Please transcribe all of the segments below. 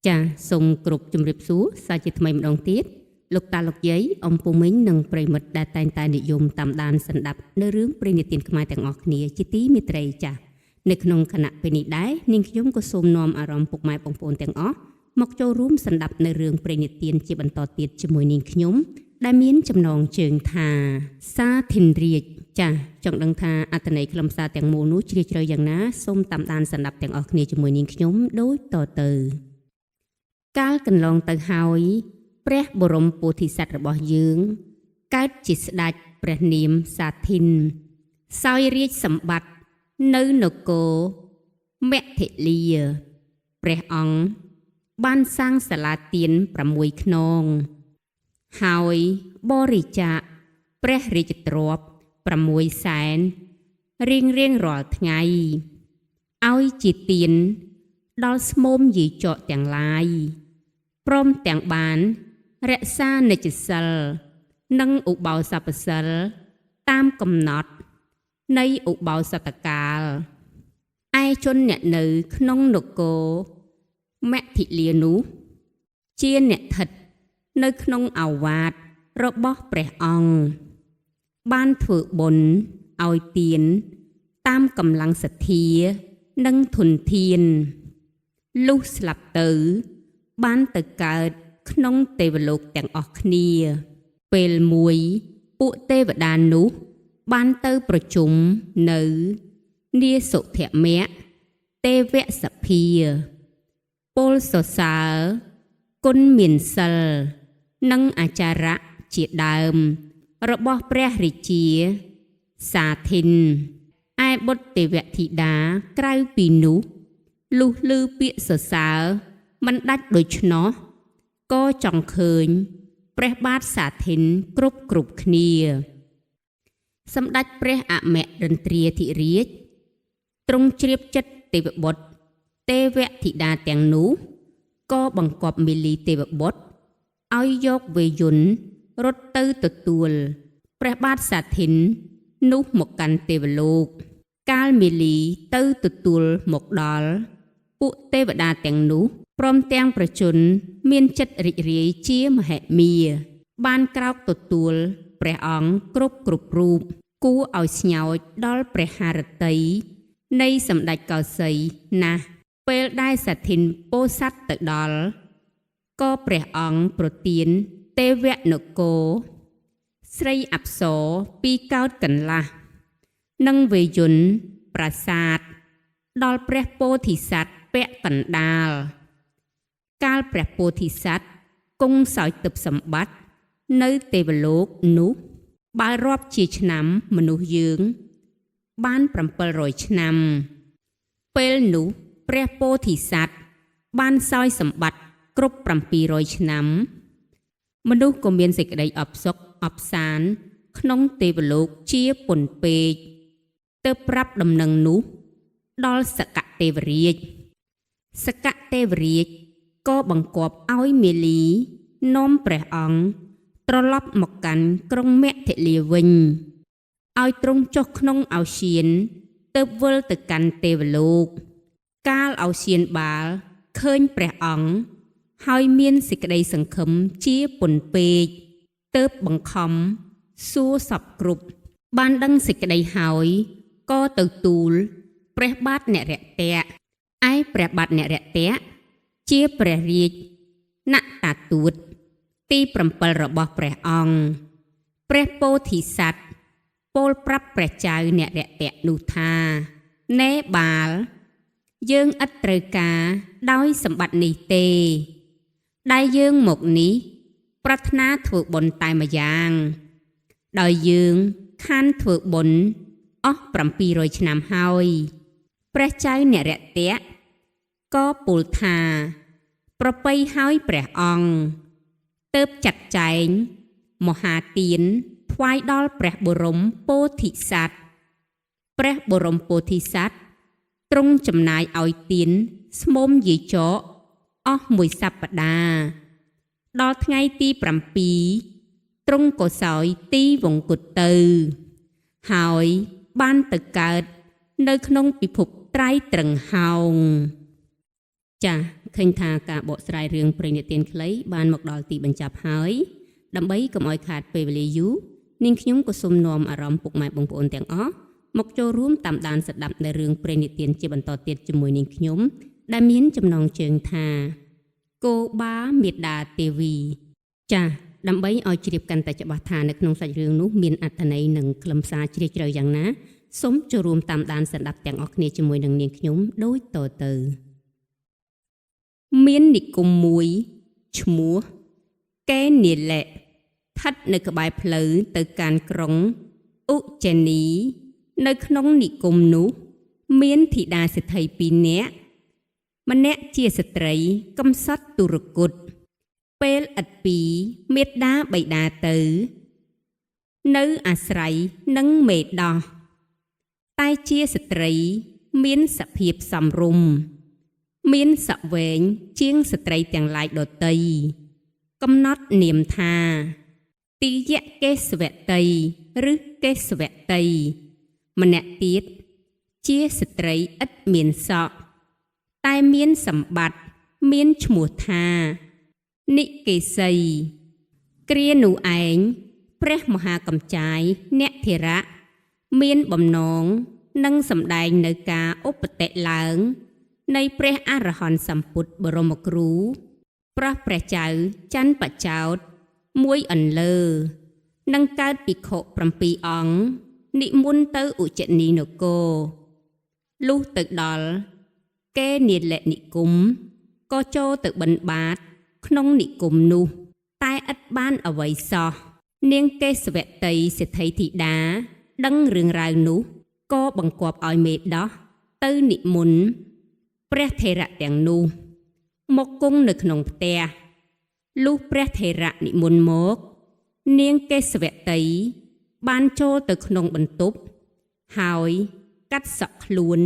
ចាសសូមគ្រប់ជម្រាបសួរសាជាថ្មីម្ដងទៀតលោកតាលោកយាយអំពូមីងនិងប្រិយមិត្តដែលតែងតែនិយមតាមដានស្ដាប់នៅរឿងព្រេងនិទានខ្មែរទាំងអស់គ្នាជាទីមេត្រីចាសនៅក្នុងខណៈពេលនេះដែរនាងខ្ញុំក៏សូមនាំអារម្មណ៍ពុកម៉ែបងប្អូនទាំងអស់មកចូលរួមស្ដាប់នៅរឿងព្រេងនិទានជាបន្តទៀតជាមួយនាងខ្ញុំដែលមានចំណងជើងថាសាធិនរាជចាសចង់ដឹងថាអត្ថន័យខ្លឹមសារទាំងមូលនោះជ្រាលជ្រៅយ៉ាងណាសូមតាមដានស្ដាប់ទាំងអស់គ្នាជាមួយនាងខ្ញុំដូចតទៅ កាលកន្លងទៅហើយព្រះបរមពោធិសត្វរបស់យើងកើតជាស្ដេចព្រះនាមសាធិនសោយរាជសម្បត្តិនៅនគរមធិលាព្រះអង្គបានសាងសាលាទាន6ខ្នងហើយបរិច្ចាគព្រះរាជទ្រព្យ6សែនរៀងរៀងរាល់ថ្ងៃឲ្យជាទានដល់ស្មូមយាយចកទាំងឡាយព្រមទាំងបានរក្សានិច្ចសិលនិងឧបោសថសិលតាមកំណត់នៃឧបោសថកាលឯជនអ្នកនៅក្នុងនគរមធិលានោះជាអ្នកឋិតនៅក្នុងអាវាតរបស់ព្រះអង្គបានធ្វើបុណ្យឲ្យទានតាមកម្លាំងសទ្ធានិងធនធានលុះស្លាប់ទៅបានទៅកើតក្នុងទេវលោកទាំងអស់គ្នាពេលមួយពួកទេវតានោះបានទៅប្រជុំនៅនាសុធមៈទេវសភាពលសរសើរគុណមានសិលនិងអាចារៈជាដើមរបស់ព្រះរាជាសាធិនឯបុត្រទេវធីតាក្រៅពីនោះលុះឮពាក្យសរសើរមិនដាច់ដូច្នោះក៏ចង់ឃើញព្រះបាទសាធិនគ្រប់គ្រប់គ្នាសម្ដេចព្រះអមរិន្ទ្រាធិរាជទ្រង់ជ្រាបចិត្តទេវបុត្រទេវធីតាទាំងនោះក៏បង្គាប់មាលីទេវបុត្រឲ្យយកវេយន្តរត់ទៅទទួលព្រះបាទសាធិននោះមកកាន់ទេវលោកកាលមាលីទៅទទួលមកដល់ពួកទេវតាទាំងនោះព្រមទាំងប្រជជនមានចិត្តរីករាយជាមហិមាបានក្រោកទទួលព្រះអង្គគ្រប់គ្រប់រូបគួរឲ្យស្ញោចដល់ព្រះハរតីនៃសម្ដេចកោសីណាស់ពេលដែលសាធិនពោធិសត្វទៅដល់ក៏ព្រះអង្គប្រទានទេវនគរស្រីអប្សរពីកោដកន្លះនិងវេយន្តប្រាសាទដល់ព្រះពោធិសត្វពាក់កណ្ដាលកាលព្រះពោធិសត្វគង់សោយទិព្វសម្បត្តិនៅទេវលោកនោះបើរាប់ជាឆ្នាំមនុស្សយើងបាន700ឆ្នាំពេលនោះព្រះពោធិសត្វបានសោយសម្បត្តិគ្រប់700ឆ្នាំមនុស្សក៏មានសេចក្តីអបសុខអបសានក្នុងទេវលោកជាពន់ពេកទៅប្រាប់ដំណឹងនោះដល់សកទេវរាជសកទេវរាជក៏បង្គាប់ឲ្យមាលីនាំព្រះអង្គត្រឡប់មកកាន់ក្រុងមធិលាវិញឲ្យទ្រង់ចុះក្នុងឱសៀនទៅវិលទៅកាន់ទេវលោកកាលឱសៀនបាលឃើញព្រះអង្គហើយមានសេចក្តីសង្ឃឹមជាពន់ពេកទៅបង្ខំសួរសពគ្រប់បានដឹងសេចក្តីហើយក៏ទៅទូលព្រះបាទនរតៈឯព្រះបាទនរតៈជាព្រះរាជណតាទួតទី7របស់ព្រះអង្គព្រះពោធិសត្វពោលប្រាប់ព្រះចៅនរតៈនោះថាណែបាលយើងឥតត្រូវការដោយសម្បត្តិនេះទេដែលយើងមកនេះប្រាថ្នាធ្វើបុណ្យតែម្យ៉ាងដោយយើងខានធ្វើបុណ្យអស់700ឆ្នាំហើយព្រះចៅនរតៈក៏ពោលថាប្រពៃហើយព្រះអង្គទៅចាត់ចែងមហាទានថ្វាយដល់ព្រះបរមពោធិសត្វព្រះបរមពោធិសត្វទ្រង់ចំណាយឲ្យទានស្មូមយាយចកអស់មួយសប្តាហ៍ដល់ថ្ងៃទី7ទ្រង់ក៏សោយទីវង្គតទៅហើយបានទៅកើតនៅក្នុងពិភពត្រៃត្រឹងហោង ចាសឃើញថាការបកស្រាយរឿងព្រេងនិទានខ្លីបានមកដល់ទីបញ្ចប់ហើយដើម្បីកុំឲ្យខាតពេលវេលាយូរនាងខ្ញុំក៏សូមនាំអារម្មណ៍ពុកម៉ែបងប្អូនទាំងអស់មកចូលរួមតាមដានស្ដាប់នៅរឿងព្រេងនិទានជាបន្តទៀតជាមួយនាងខ្ញុំដែលមានចំណងជើងថាគោបាមេដាទេវីចាសដើម្បីឲ្យជ្រាបកាន់តែច្បាស់ថានៅក្នុងសាច់រឿងនោះមានអត្ថន័យនិងខ្លឹមសារជ្រាលជ្រៅយ៉ាងណាសូមចូលរួមតាមដានស្ដាប់ទាំងអស់គ្នាជាមួយនឹងនាងខ្ញុំដូចតទៅមាននិគមមួយឈ្មោះកេនាលៈស្ថិតនៅក្បែរផ្លូវទៅកាន់ក្រុងឧជែនីនៅក្នុងនិគមនោះមានធីតាសេដ្ឋីពីរនាក់ម្នាក់ជាស្ត្រីកំសត់ទុរគតពេលឥតពីមេដាបិតាទៅនៅអាស្រ័យនឹងមេដោះតែជាស្ត្រីមានសភាពសមរម្យមានសក់វែងជាងស្ត្រីទាំងឡាយដទៃកំណត់នាមថាទីយកេសវតីឬកេសវតីម្នាក់ទៀតជាស្ត្រីឥតមានសក់តែមានសម្បត្តិមានឈ្មោះថានិកេសីគ្រានោះឯងព្រះមហាកំចាយអ្នកធរៈមានបំណងនិងសម្ដែងនៅការឧបតិឡើងនៃព្រះអរហន្តសម្ពុទ្ធបរមគ្រូប្រោះព្រះចៅច័ន្ទបចោតមួយអន្លើនិងកើតភិក្ខុ7អង្គនិមន្តទៅឧជនីនគរលុះទៅដល់កេនាលនិគមក៏ចូលទៅបិណ្ឌបាតក្នុងនិគមនោះតែឥតបានអ្វីសោះនាងកេសវតីសេដ្ឋីធីតាដឹងរឿងរ៉ាវនោះក៏បង្គាប់ឲ្យមេដោះទៅនិមន្តព្រះថេរៈទាំងនោះមកគង់នៅក្នុងផ្ទះលុះព្រះថេរៈនិមន្តមកនាងកេសវតីបានចូលទៅក្នុងបន្ទប់ហើយកាត់សក់ខ្លួន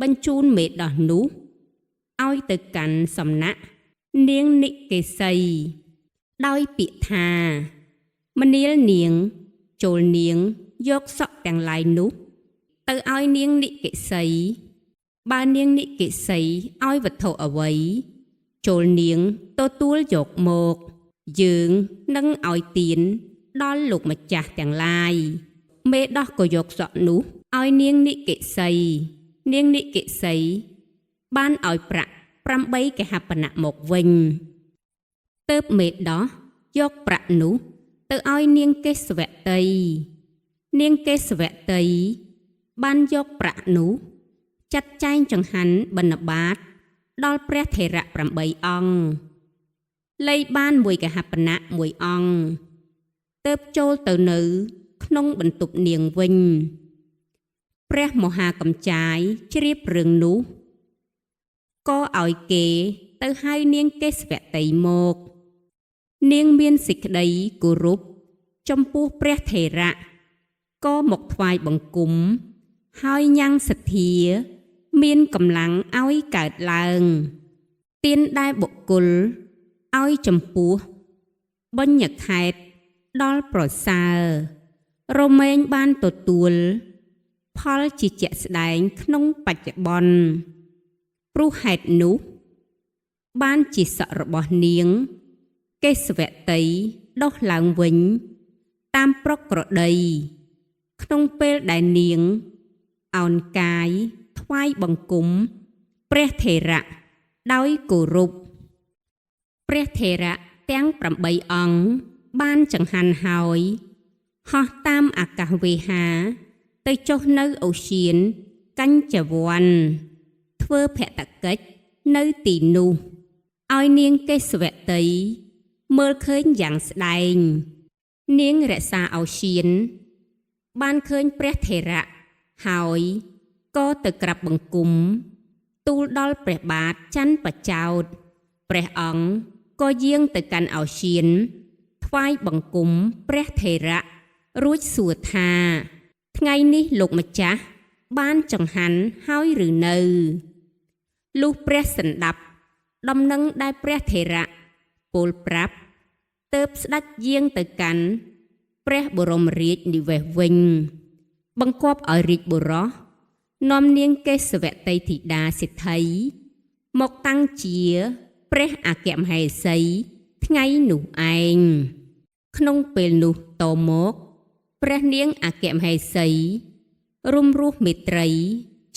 បញ្ជូនមេដោះនោះឲ្យទៅកាន់សំណាក់នាងនិកេសីដោយពាក្យថាមនាលនាងចូលនាងយកសក់ទាំងឡាយនោះទៅឲ្យនាងនិកេសីបើនាងនិកេសីឲ្យវត្ថុអ្វីចូលនាងទទួលយកមកយើងនឹងឲ្យទានដល់លោកម្ចាស់ទាំងឡាយមេដោះក៏យកសក់នោះឲ្យនាងនិកេសីនាងនិកេសីបានឲ្យប្រាក់8កហបណៈមកវិញទើបមេដោះយកប្រាក់នោះទៅឲ្យនាងកេសវតីនាងកេសវតីបានយកប្រាក់នោះចាត់ចែងចង្ហាន់បិណ្ឌបាតដល់ព្រះថេរៈ8អង្គលៃបានមួយកហបណៈមួយអង្គទើបចូលទៅនៅក្នុងបន្ទប់នាងវិញព្រះមហាកំចាយជ្រាបរឿងនោះក៏ឲ្យគេទៅហៅនាងកេសវតីមកនាងមានសេចក្តីគោរពចំពោះព្រះថេរៈក៏មកថ្វាយបង្គំហើយញ៉ាំងសទ្ធាមានកម្លាំងឲ្យកើតឡើងទានដែលបុគ្គលឲ្យចំពោះបញ្ញខេតដល់ប្រសើររមែងបានទទួលផលជាជាក់ស្ដែងក្នុងបច្ចុប្បន្នព្រោះហេតុនោះបានជាសក់របស់នាងកេសវតីដុះឡើងវិញតាមប្រក្រតីក្នុងពេលដែលនាងអោនកាយថ្វាយបង្គំព្រះថេរៈដោយគោរពព្រះថេរៈទាំង8អង្គបានចង្ហាន់ហើយហោះតាមអាកាសវេហាទៅចុះនៅអូសៀនកញ្ចវ័នធ្វើភតកិច្ចនៅទីនោះឲ្យនាងកេសវតីមើលឃើញយ៉ាងស្ដែងនាងរក្សាអូសៀនបានឃើញព្រះថេរៈហើយក៏ទៅក្រាបបង្គំទូលដល់ព្រះបាទច័ន្ទបចោតព្រះអង្គក៏យាងទៅកាន់អូសៀនថ្វាយបង្គំព្រះថេរៈរួចសួរថាថ្ងៃនេះលោកម្ចាស់បានចង្ហាន់ហើយឬនៅលុះព្រះសន្តាប់ដំណឹងដែលព្រះថេរៈពោលប្រាប់ទើបស្ដេចយាងទៅកាន់ព្រះបរមរាជនិវេសវិញបង្គាប់ឲ្យរាជបុរសនាំនាងកេសវតីធីតាសេដ្ឋី មកតាំងជាព្រះអគ្គមហេសីថ្ងៃនោះឯងក្នុងពេលនោះតមកព្រះនាងអគ្គមហេសី រុំរស់មេត្រី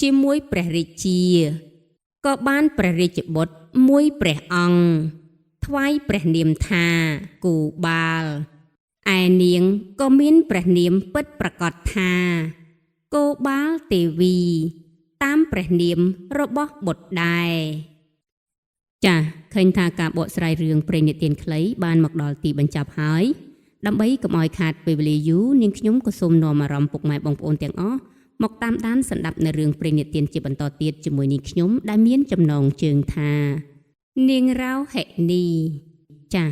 ជាមួយព្រះរាជាក៏បានព្រះរាជបុត្រមួយព្រះអង្គថ្វាយព្រះនាមថាគូបាលឯនាងក៏មានព្រះនាមពិតប្រាកដថាគោបាលទេវីតាមព្រះនាមរបស់បុត្រដែរចា៎ឃើញថាការបកស្រាយរឿងព្រេងនិទានខ្លីបានមកដល់ទីបញ្ចប់ហើយដើម្បីកុំឲ្យខាតពេលវេលាយូរនាងខ្ញុំក៏សូមនាំអារម្មណ៍ពុកម៉ែបងប្អូនទាំងអស់មកតាមដានស្ដាប់នៅរឿងព្រេងនិទានជាបន្តទៀតជាមួយនាងខ្ញុំដែលមានចំណងជើងថានាងរោហិនីចា៎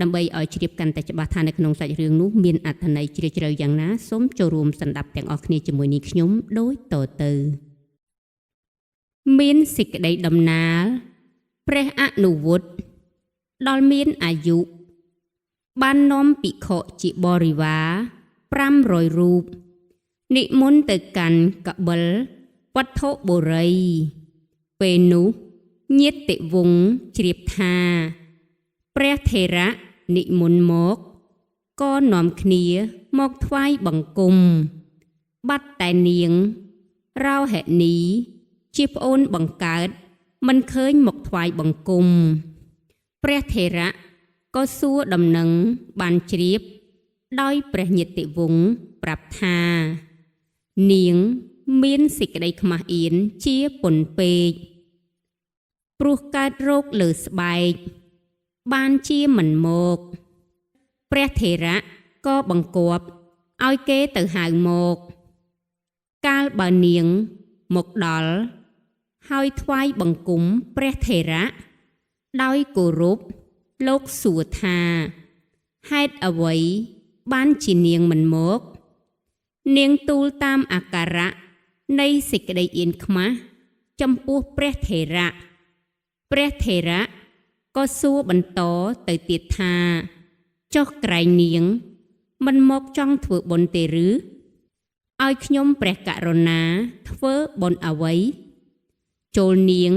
ដើម្បីឲ្យជ្រាបកាន់តែច្បាស់ថានៅក្នុងសាច់រឿងនោះមានអត្ថន័យជ្រាលជ្រៅយ៉ាងណាសូមចូលរួមស្ដាប់ទាំងអស់គ្នាជាមួយនាងខ្ញុំដូចតទៅមានសេចក្តីដំណាលព្រះអនុវត្តដល់មានអាយុបាននាំភិក្ខុជាបរិវារ500រូបនិមន្តទៅកាន់កបិលវត្ថុបុរីពេលនោះញាតិវង្សជ្រាបថាព្រះថេរៈនិមន្តមកក៏នាំគ្នាមកថ្វាយបង្គំបាត់តែនាងរោហិនីជាប្អូនបង្កើតមិនឃើញមកថ្វាយបង្គំព្រះថេរៈក៏សួរដំណឹងបានជ្រាបដោយព្រះញាតិវង្សប្រាប់ថានាងមានសេចក្តីខ្មាស់អៀនជាពន់ពេកព្រោះកើតរោគលើស្បែកបានជាមិនមកព្រះថេរៈក៏បង្គាប់ឲ្យគេទៅហៅមកកាលបើនាងមកដល់ហើយថ្វាយបង្គំព្រះថេរៈដោយគោរពលោកសួរថាហេតុអ្វីបានជានាងមិនមកនាងទូលតាមអាការៈនៃសេចក្តីអៀនខ្មាស់ចំពោះព្រះថេរៈព្រះថេរៈក៏សួរបន្តទៅទៀតថាចុះក្រែងនាងមិនមកចង់ធ្វើបុណ្យទេឬឲ្យខ្ញុំព្រះករុណាធ្វើបុណ្យអ្វីចូលនាង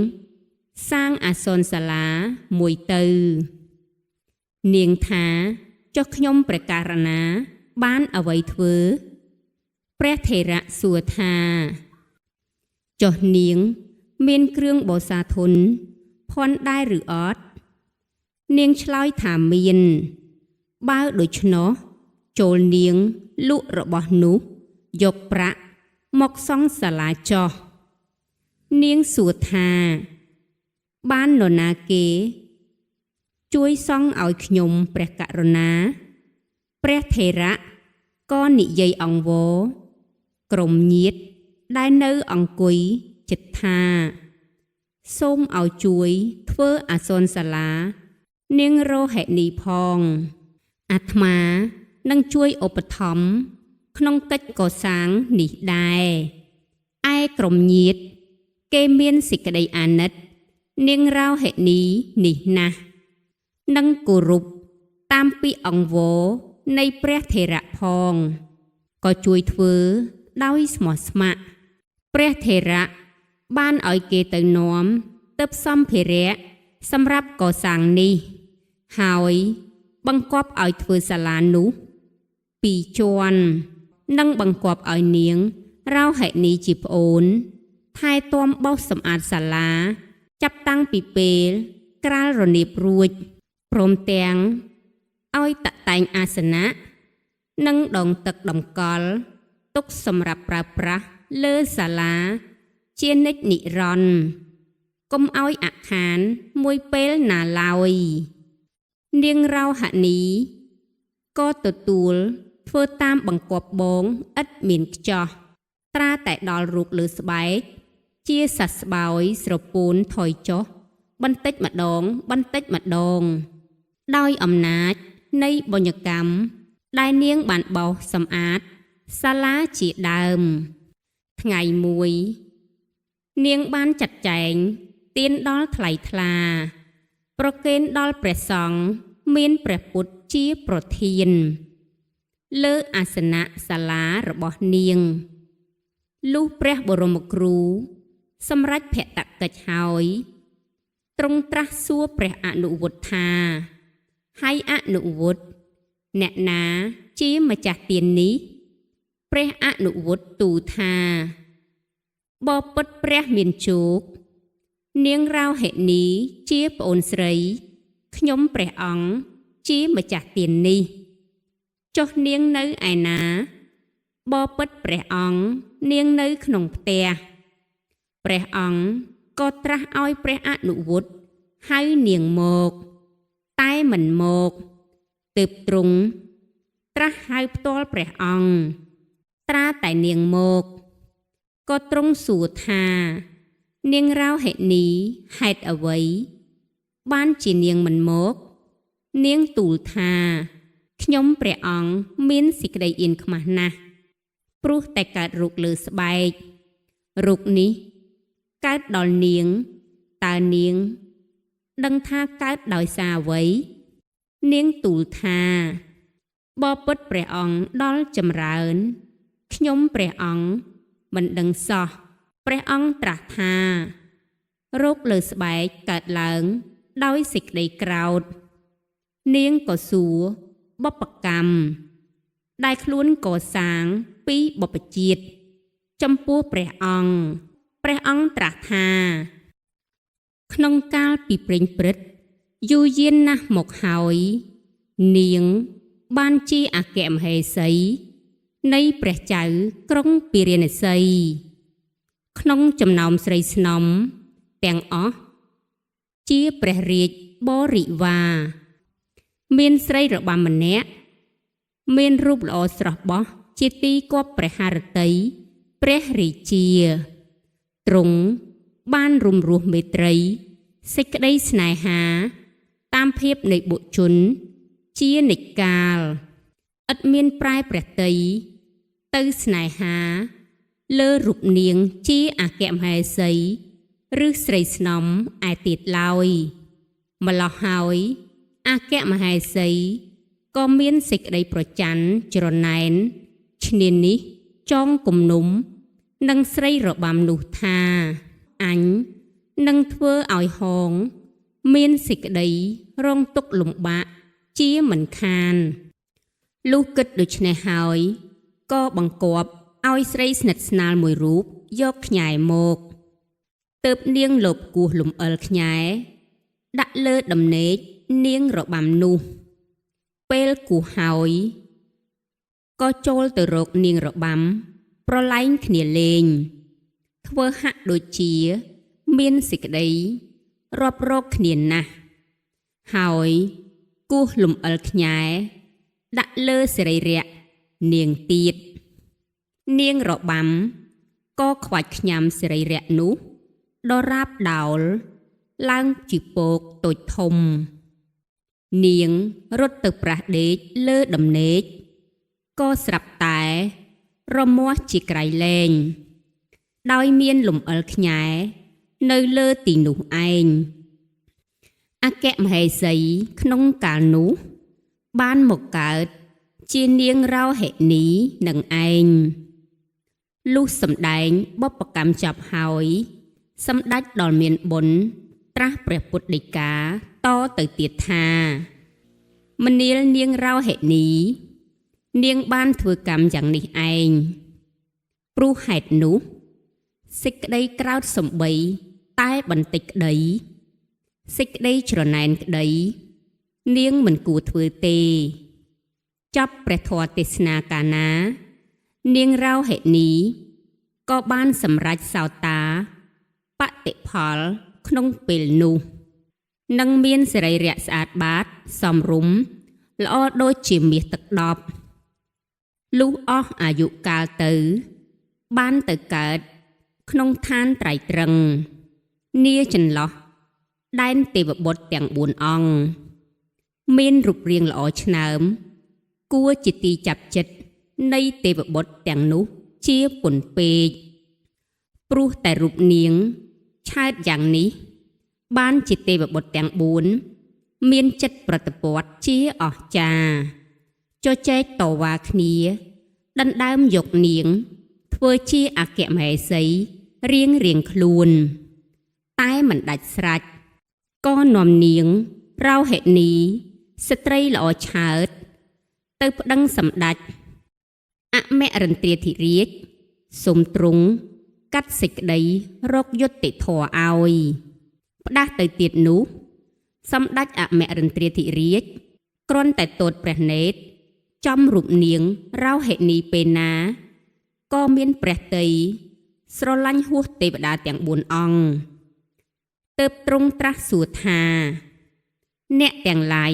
សាងអាសនសាលាមួយទៅនាងថាចុះខ្ញុំព្រះករុណាបានអ្វីធ្វើព្រះថេរៈសួរថាចុះនាងមានគ្រឿងបូសាធនភ័ណ្ឌដែរឬអត់នាងឆ្លើយថាមានបើដូច្នោះចូលនាងលក់របស់នោះយកប្រាក់មកសង់សាលាចោះនាងសួរថាបាននរណាគេជួយសង់ឲ្យខ្ញុំព្រះករុណាព្រះថេរៈក៏និយាយអង្វរក្រុមញាតិដែលនៅអង្គុយចិត្តថាសូមឲ្យជួយធ្វើអាសនសាលានាងរោហិនីផងអាត្មានឹងជួយឧបត្ថម្ភក្នុងកិច្ចកសាងនេះដែរឯក្រុមញាតិគេមានសេចក្តីអាណិតនាងរោហិនីនេះណាស់និងគោរពតាមពាក្យអង្វរនៃព្រះថេរៈផងក៏ជួយធ្វើដោយស្មោះស្ម័គ្រព្រះថេរៈបានឲ្យគេទៅនាំទៅសម្ភារៈសម្រាប់កសាងនេះហើយបង្គាប់ឲ្យធ្វើសាលានោះពីរជាន់និងបង្គាប់ឲ្យនាងរោហិនីជាប្អូនថែទាំបោសសម្អាតសាលាចាប់តាំងពីពេលក្រាលរនាបរួចព្រមទាំងឲ្យតាក់តែងអាសនៈនិងដងទឹកតម្កល់ទុកសម្រាប់ប្រើប្រាស់លើសាលាជានិច្ចនិរន្តរ៍កុំឲ្យអាខានមួយពេលណាឡើយនាងរោហិនីក៏ទទួលធ្វើតាមបង្គាប់បងឥតមានខ្ចោះត្រាតែដល់រូបលើស្បែកជាសះស្បើយស្រពោនថយចុះបន្តិចម្ដងបន្តិចម្ដងដោយអំណាចនៃបុញ្ញកម្មដែលនាងបានបោសសម្អាតសាលាជាដើមថ្ងៃមួយនាងបានចាត់ចែងទានដល់ថ្លៃថ្លាប្រគេនដល់ព្រះសង្ឃមានព្រះពុទ្ធជាប្រធានលើអាសនៈសាលារបស់នាងលុះព្រះបរមគ្រូសម្រេចភតកិច្ចហើយ ទ្រង់ត្រាស់សួរព្រះអនុវុឌ្ឍថាហើយអនុវុឌ្ឍអ្នកណាជាម្ចាស់ទាននេះព្រះអនុវុឌ្ឍទូលថាបពិតព្រះមានជោគនាងរោហិនីជាប្អូនស្រីខ្ញុំព្រះអង្គជាម្ចាស់ទាននេះចុះនាងនៅឯណាបពិតព្រះអង្គនាងនៅក្នុងផ្ទះព្រះអង្គក៏ត្រាស់ឲ្យព្រះអនុវុឌ្ឍហៅនាងមកតែមិនមកទើបទ្រង់ត្រាស់ហៅផ្ទាល់ព្រះអង្គត្រាតែនាងមកក៏ទ្រង់សួរថានាងរោហិនីហេតុអ្វីបានជានាងមិនមកនាងទូលថាខ្ញុំព្រះអង្គមានសេចក្តីអៀនខ្មាស់ណាស់ព្រោះតែកើតរោគលើស្បែករោគនេះកើតដល់នាងតើនាងដឹងថាកើតដោយសារអ្វីនាងទូលថាបពិតព្រះអង្គដល់ចម្រើនខ្ញុំព្រះអង្គមិនដឹងសោះព្រះអង្គត្រាស់ថារោគលើស្បែកកើតឡើងដោយសេចក្តីក្រោធនាងក៏សួរបព្វកម្មដែលខ្លួនកសាងពីបព្វជិតចំពោះព្រះអង្គព្រះអង្គត្រាស់ថាក្នុងកាលពីព្រេងព្រឹត្តយូរយានណាស់មកហើយនាងបានជាអគ្គមហេសីនៃព្រះចៅក្រុងពារាណសីក្នុងចំណោមស្រីស្នំទាំងអស់ជាព្រះរាជបរិវារមានស្រីរបាំម្នាក់មានរូបល្អស្រស់បោះជាទីគប់ព្រះハរតីព្រះរាជាទ្រង់បានរុំរស់មេត្រីសេចក្តីស្នេហាតាមភាពនៃបុជនជានិច្ចកាលឥតមានប្រែព្រះទ័យទៅស្នេហាលើរូបនាងជាអគ្គមហេសីឬស្រីស្នំឯទៀតឡើយម្លោះហើយអគ្គមហេសីក៏មានសេចក្តីប្រច័ណ្ឌច្រណែនឈ្នានីសចងគំនុំនិងស្រីរបាំនោះថាអញនឹងធ្វើឲ្យហងមានសេចក្តីរងទុក្ខលំបាកជាមិនខានលុះគិតដូច្នេះហើយក៏បង្គាប់ឲ្យស្រីស្និទ្ធស្នាលមួយរូបយកខ្ញែមកទើបនាងលបគោះលំអិលខ្ញែដាក់លើដំណេកនាងរបាំនោះពេលគោះហើយក៏ចូលទៅរកនាងរបាំប្រឡែងគ្នាលេងធ្វើហាក់ដូចជាមានសេចក្តីរាប់រកគ្នាណាស់ហើយគោះលំអិលខ្ញែដាក់លើសរីរៈនាងទៀតនាងរបាំក៏ខ្វាច់ខ្ញាំសរីរៈនោះដរាបដោលឡើងជាពកតូចធំនាងរត់ទៅប្រាស់ដេកលើដំណេកក៏ស្រាប់តែរមាស់ជាក្រៃលែងដោយមានលំអិលខ្ញែនៅលើទីនោះឯងអគ្គមហេសីក្នុងកាលនោះបានមកកើតជានាងរោហិនីនឹងឯងលុះសម្ដែងបុព្វកម្មចប់ហើយសម្ដេចដល់មានបុណ្យត្រាស់ព្រះពុទ្ធដីកាតទៅទៀតថាមនាលនាងរោហិនីនាងបានធ្វើកម្មយ៉ាងនេះឯងព្រោះហេតុនោះសេចក្តីក្រោធសំបីតែបន្តិចក្តីសេចក្តីច្រណែនក្តីនាងមិនគួរធ្វើទេចប់ព្រះធម៌ទេសនាកាលណានាងរោហិនីក៏បានសម្រេចសោតាបតិផលក្នុងពេលនោះនិងមានសរីរៈស្អាតបាតសមរម្យល្អដូចជាមាសទឹកដប់លុះអស់អាយុកាលទៅបានទៅកើតក្នុងឋានត្រៃត្រឹងនាចន្លោះដែនទេវបុត្រទាំង4អង្គមានរូបរាងល្អឆ្នើមគួរជាទីចាប់ចិត្តនៃទេវបុត្រទាំងនោះជាពន់ពេកព្រោះតែរូបនាងឆើតយ៉ាងនេះបានជាទេវបុត្រទាំង4មានចិត្តប្រតិព័ទ្ធជាអស្ចារ្យជជែកតវ៉ាគ្នាដណ្ដើមយកនាងធ្វើជាអគ្គមហេសីរៀងរៀងខ្លួនតែមិនដាច់ស្រេច ក៏នាំនាងរោហិនីស្ត្រីល្អឆើតទៅប្តឹងសម្ដេចអមរិន្ទ្រាធិរាជសូមទ្រង់កាត់សេចក្តីរកយុត្តិធម៌ឲ្យផ្ដាស់ទៅទៀតនោះសម្ដេចអមរិន្ទ្រាធិរាជគ្រាន់តែទតព្រះនេត្រចំរូបនាងរោហិនីពេលណាក៏មានព្រះទ័យស្រឡាញ់ហួសទេវតាទាំង4អង្គទើបទ្រង់ត្រាស់សួរថាអ្នកទាំងឡាយ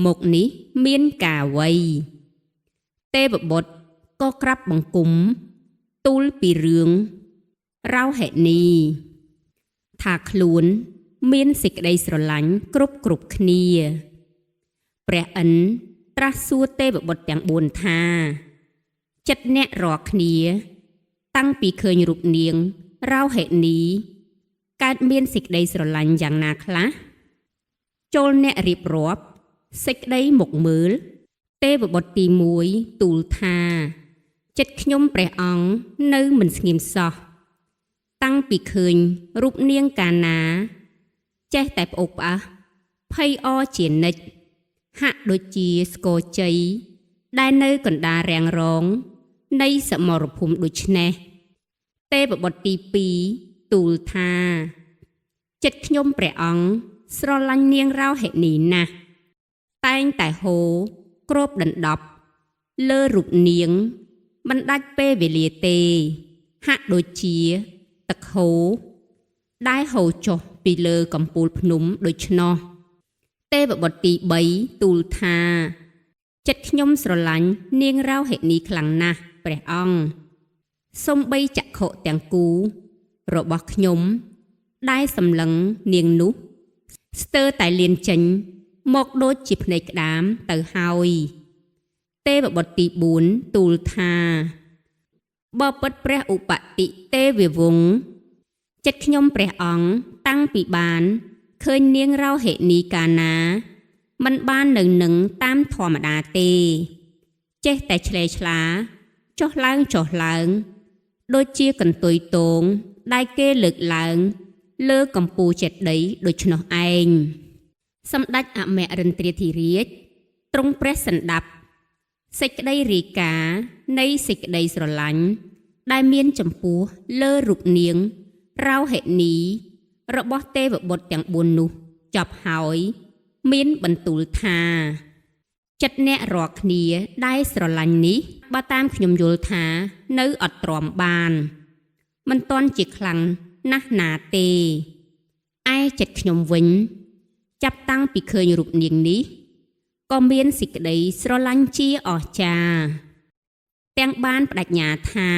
មកនេះមានការអ្វីទេវបុត្រក៏ក្រាបបង្គំទូលពីរឿងរោហិនីថាខ្លួនមានសេចក្តីស្រឡាញ់គ្រប់គ្នាព្រះឥន្ទត្រាស់សួរទេវបុត្រទាំង4ថាចិត្តអ្នករាល់គ្នាតាំងពីឃើញរូបនាងរោហិនីកើតមានសេចក្តីស្រឡាញ់យ៉ាងណាខ្លះចូលអ្នករៀបរាប់សេចក្តីមកមើលទេវបុត្រទី1ទូលថាចិត្តខ្ញុំព្រះអង្គនៅមិនស្ងៀមសោះតាំងពីឃើញរូបនាងកាលណាចេះតែប្អូកផ្អះភ័យអជានិច្ចហាក់ដូចជាស្គរជ័យដែលនៅកណ្ដាលរាំងរងនៃសមរភូមិដូច្នេះទេវបុត្រទី2ទូលថាចិត្តខ្ញុំព្រះអង្គស្រឡាញ់នាងរោហិនីណាស់តែងតែហូរគ្របដណ្ដប់លើរូបនាងមិនដាច់ពេលវេលាទេហាក់ដូចជាទឹកហូរដែលហូរចុះពីលើកំពូលភ្នំដូច្នោះទេវបុត្រទី3ទូលថាចិត្តខ្ញុំស្រឡាញ់នាងរោហិនីខ្លាំងណាស់ព្រះអង្គសូម្បីចក្ខុទាំងគូរបស់ខ្ញុំដែលសម្លឹងនាងនោះស្ទើរតែលៀនចេញមកដូចជាភ្នែកក្តាមទៅហើយទេវបុត្រទី4ទូលថាបពិតព្រះឧបតិទេវវង្សចិត្តខ្ញុំព្រះអង្គតាំងពីបានឃើញនាងរោហិនីកាលណាមិនបាននៅនឹងតាមធម្មតាទេចេះតែឆ្លេឆ្លាចុះឡើងចុះឡើងដូចជាកន្ទុយតងដែលគេលើកឡើងលើកំពូលចេតិយដូច្នោះឯងសម្ដេចអមរិន្ទ្រាធិរាជទ្រង់ព្រះសន្តាប់សេចក្តីរាយការណ៍នៃសេចក្តីស្រឡាញ់ដែលមានចំពោះលើរូបនាងរោហិនីរបស់ទេវបុត្រទាំង4នោះចប់ហើយមានបន្ទូលថាចិត្តអ្នករាល់គ្នាដែលស្រឡាញ់នេះបើតាមខ្ញុំយល់ថានៅអត់ទ្រាំបានមិនទាន់ជាខ្លាំងណាស់ណាទេឯចិត្តខ្ញុំវិញចាប់តាំងពីឃើញរូបនាងនេះក៏មានសេចក្តីស្រឡាញ់ជាអស្ចារ្យទាំងបានបដិញ្ញាថា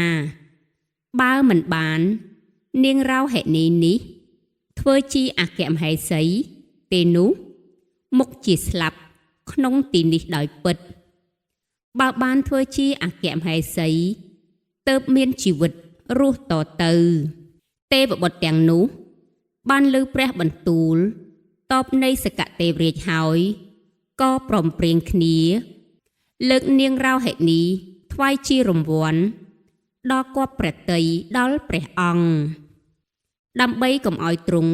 បើមិនបាននាងរោហិនីនេះធ្វើជាអគ្គមហេសីទេនោះមុខជាស្លាប់ក្នុងទីនេះដោយពិតបើបានធ្វើជាអគ្គមហេសីទើបមានជីវិតរស់តទៅទេវបុត្រទាំងនោះបានលើព្រះបន្ទូលតបនៃសកទេវរាជហើយក៏ព្រមព្រៀងគ្នាលើកនាងរោហិនីថ្វាយជារង្វាន់ដល់គពព្រះទ័យដល់ព្រះអង្គដើម្បីកុំឲ្យទ្រង់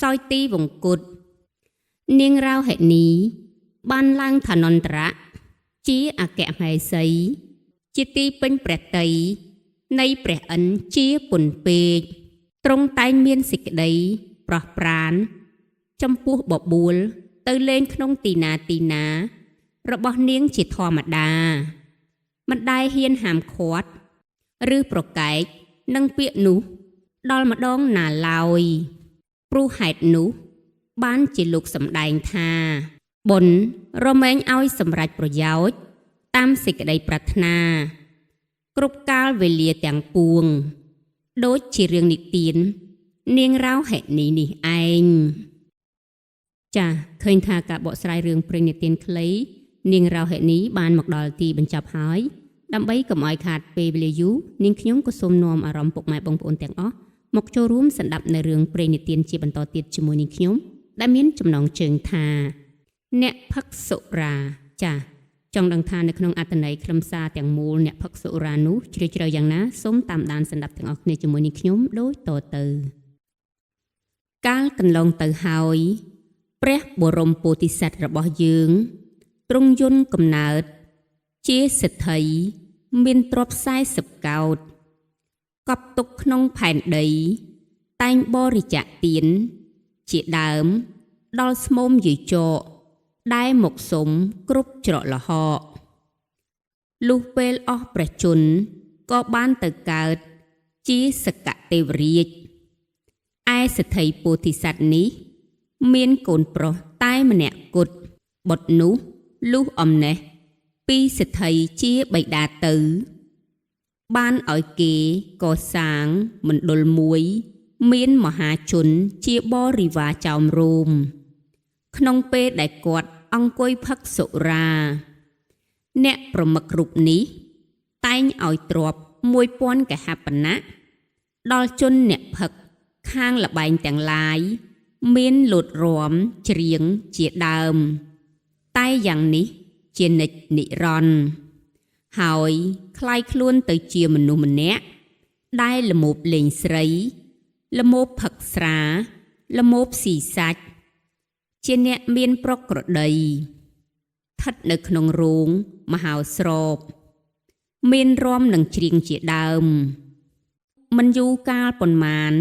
សោយទីវង្គតនាងរោហិនីបានឡើងឋានន្តរៈជាអគ្គមហេសីជាទីពេញព្រះទ័យនៃព្រះឥន្ទជាពន់ពេកទ្រង់តែងមានសេចក្តីប្រោះប្រានចំពោះបបួលទៅលេងក្នុងទីណាទីណារបស់នាងជាធម្មតាមិនដែលហ៊ានហាមឃាត់ឬប្រកែកនឹងពាក្យនោះដល់ម្ដងណាឡើយព្រោះហេតុនោះបានជាលោកសម្ដែងថាបុណ្យរមែងឲ្យសម្រេចប្រយោជន៍តាមសេចក្តីប្រាថ្នាគ្រប់កាលវេលាទាំងពួងដូចជារឿងនិទាននាងរោហិនីនេះឯងចាឃើញថាការបកស្រាយរឿងព្រេងនិទានខ្លីនាងរោហិនីបានមកដល់ទីបញ្ចប់ហើយដើម្បីកុំឲ្យខាតពេលវេលាយូរនាងខ្ញុំក៏សូមនាំអារម្មណ៍ពុកម៉ែបងប្អូនទាំងអស់មកចូលរួមស្ដាប់នៅរឿងព្រេងនិទានជាបន្តទៀតជាមួយនាងខ្ញុំដែលមានចំណងជើងថាអ្នកផឹកសុរាចាចង់ដឹងថានៅក្នុងអត្ថន័យខ្លឹមសារទាំងមូលអ្នកផឹកសុរានោះជ្រាលជ្រៅយ៉ាងណាសូមតាមដានស្ដាប់ទាំងអស់គ្នាជាមួយនាងខ្ញុំដូចតទៅកាលកន្លងទៅហើយ ព្រះបរមពោធិសត្វរបស់យើងទ្រង់យន្តកំណើត ជាសេដ្ឋីមានទ្រព្យ40កោដកប់ទុកក្នុងផែនដី តែងបរិច្ចាគទាន ជាដើមដល់ស្មោមយាយចកដែលមកសុំគ្រប់ច្រកល្ហកលុះពេលអស់ព្រះជន្មក៏បានទៅកើតជាសកទេវរាជឯសេដ្ឋីពោធិសត្វនេះ មានកូនប្រុសតែម្នាក់គត់បុត្រនោះលុះអំណេះពីសេដ្ឋីជាបិតាទៅ បានឲ្យគេកសាងមណ្ឌលមួយ មានមហាជនជាបរិវារចោមរោមក្នុងពេលដែលគាត់អង្គុយផឹកសុរា អ្នកប្រមឹករូបនេះ តែងឲ្យទ្រព្យ1000កហបណៈដល់ជនអ្នកផឹកខាងល្បែងទាំងឡាយ មានលោតរាំច្រៀងជាដើម តែយ៉ាងនេះជានិច្ចនិរន្តរ៍ហើយក្លាយខ្លួនទៅជាមនុស្សម្នាក់ដែលល្មោភលេងស្រី ល្មោភផឹកស្រា ល្មោភស៊ីសាច់ ជាអ្នកមានប្រក្រតីស្ថិតនៅក្នុងរោងមហោស្រពមានរាំនិងច្រៀងជាដើម មិនយូរកាលប៉ុន្មាន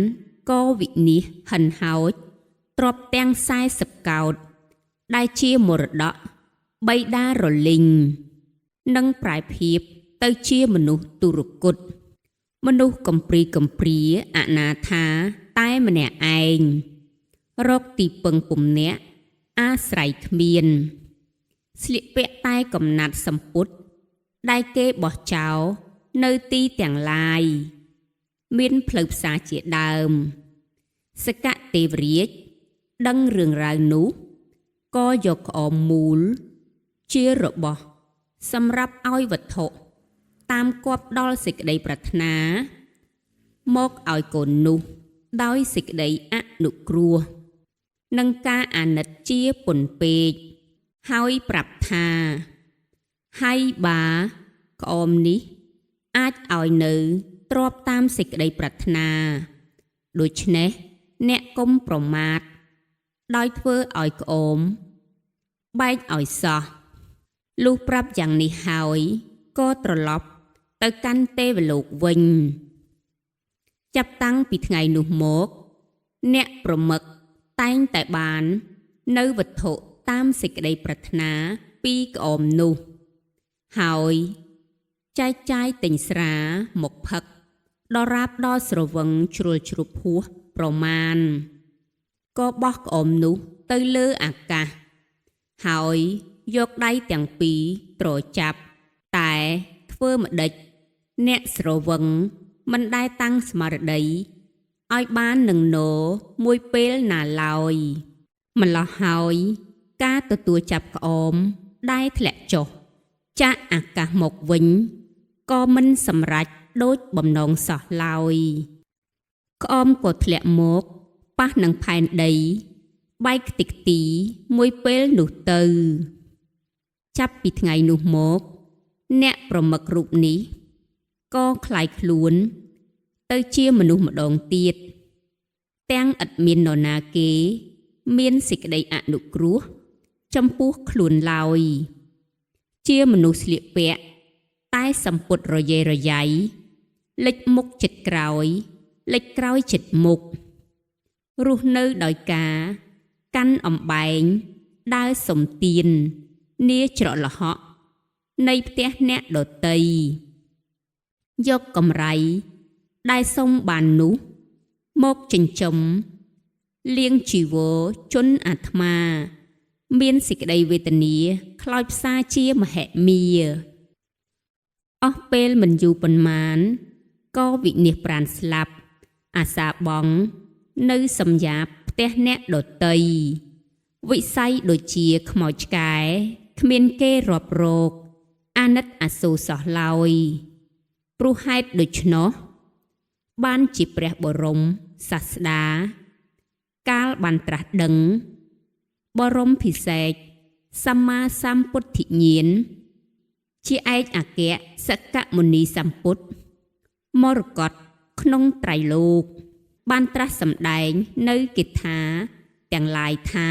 ក៏វិនិច្ឆ័យហិនហោចទ្រព្យទាំង40កោដដែលជាមរតកបិតារលីងនិងប្រែភាពទៅជាមនុស្សទុរគតមនុស្សកំព្រីកំព្រាអនាថាតែម្នាក់ឯងរកទីពឹងពុំនាក់អាស្រ័យគ្មាន ស្លៀកពាក់តែកំណាត់សម្ពុតដែលគេបោះចោលនៅទីទាំងឡាយ មានផ្លូវផ្សារជាដើម សកទេវរាជដឹងរឿងរ៉ាវនោះក៏យកក្អមមូលជារបស់សម្រាប់ឲ្យវត្ថុតាមគប់ដល់សេចក្តីប្រាថ្នា មកឲ្យកូននោះដោយសេចក្តីអនុគ្រោះនិងការអាណិតជាពន់ពេកហើយប្រាប់ថាហៃបាក្អមនេះអាចឲ្យនៅទ្របតាមសេចក្តីប្រាថ្នា ដូច្នេះអ្នកកុំប្រមាទដោយធ្វើឲ្យក្អមបែកឲ្យសោះលុះប្រាប់យ៉ាងនេះហើយក៏ត្រឡប់ទៅកាន់ទេវលោកវិញ ចាប់តាំងពីថ្ងៃនោះមក អ្នកប្រមឹកតែងតែបាន នៅវត្ថុតាមសេចក្តីប្រាថ្នាពីក្អមនោះ ហើយចែកចាយទិញស្រាមកផឹកដរាបដល់ស្រវឹងជ្រុលជ្រុបហួសប្រមាណក៏បោះក្អមនោះទៅលើអាកាស ហើយយកដៃទាំងពីរទ្រចាប់ តែធ្វើម្ដេចអ្នកស្រវឹងមិនដែលតាំងស្មារតីឲ្យបាននឹងនរមួយពេលណាឡើយ ម្ល៉េះហើយការទទួលចាប់ក្អមដែលធ្លាក់ចុះចាក់អាកាសមកវិញក៏មិនសម្រេចដូចបំណងសោះឡើយ ក្អមក៏ធ្លាក់មកប៉ះនឹងផែនដីបែកខ្ទេចខ្ទីមួយពេលនោះទៅ ចាប់ពីថ្ងៃនោះមក អ្នកប្រមឹករូបនេះក៏ក្លាយខ្លួន ទៅជាមនុស្សម្ដងទៀត ទាំងឥតមាននរណាគេ មានសេចក្តីអនុគ្រោះចំពោះខ្លួនឡើយ ជាមនុស្សស្លៀកពាក់តែសម្ពុតរយេរយ៉ៃលិចមុខចិត្តក្រោយលិចក្រោយចិត្តមុខរស់នៅដោយការកាន់អំបែងដើរសុំទាននាច្រកល្ហកនៃផ្ទះអ្នកដតីយកកម្រៃដែលសុំបាននោះមកចិញ្ចឹមលៀងជីវរជនអាត្មា មានសេចក្តីវេទនាខ្លោចផ្សាជាមហិមាអស់ពេលមិនយូរប៉ុន្មានក៏វិនិច្ឆ័យប្រាណស្លាប់អាសាបងនៅសំយ៉ាបផ្ទះអ្នកដតីវិស័យដូចជាខ្មោចឆ្កែគ្មានគេរាប់រកអាណិតអាសូរសោះឡើយព្រោះហេតុដូច្នោះបានជាព្រះបរមសាស្តាកាលបានត្រាស់ដឹងបរមភិសេកសម្មាសម្ពុទ្ធញ្ញាណជាឯកអគ្គសកមុនីសម្ពុទ្ធមរកតក្នុងត្រៃលោក បានត្រាស់សម្ដែងនៅគាថាទាំងឡាយថា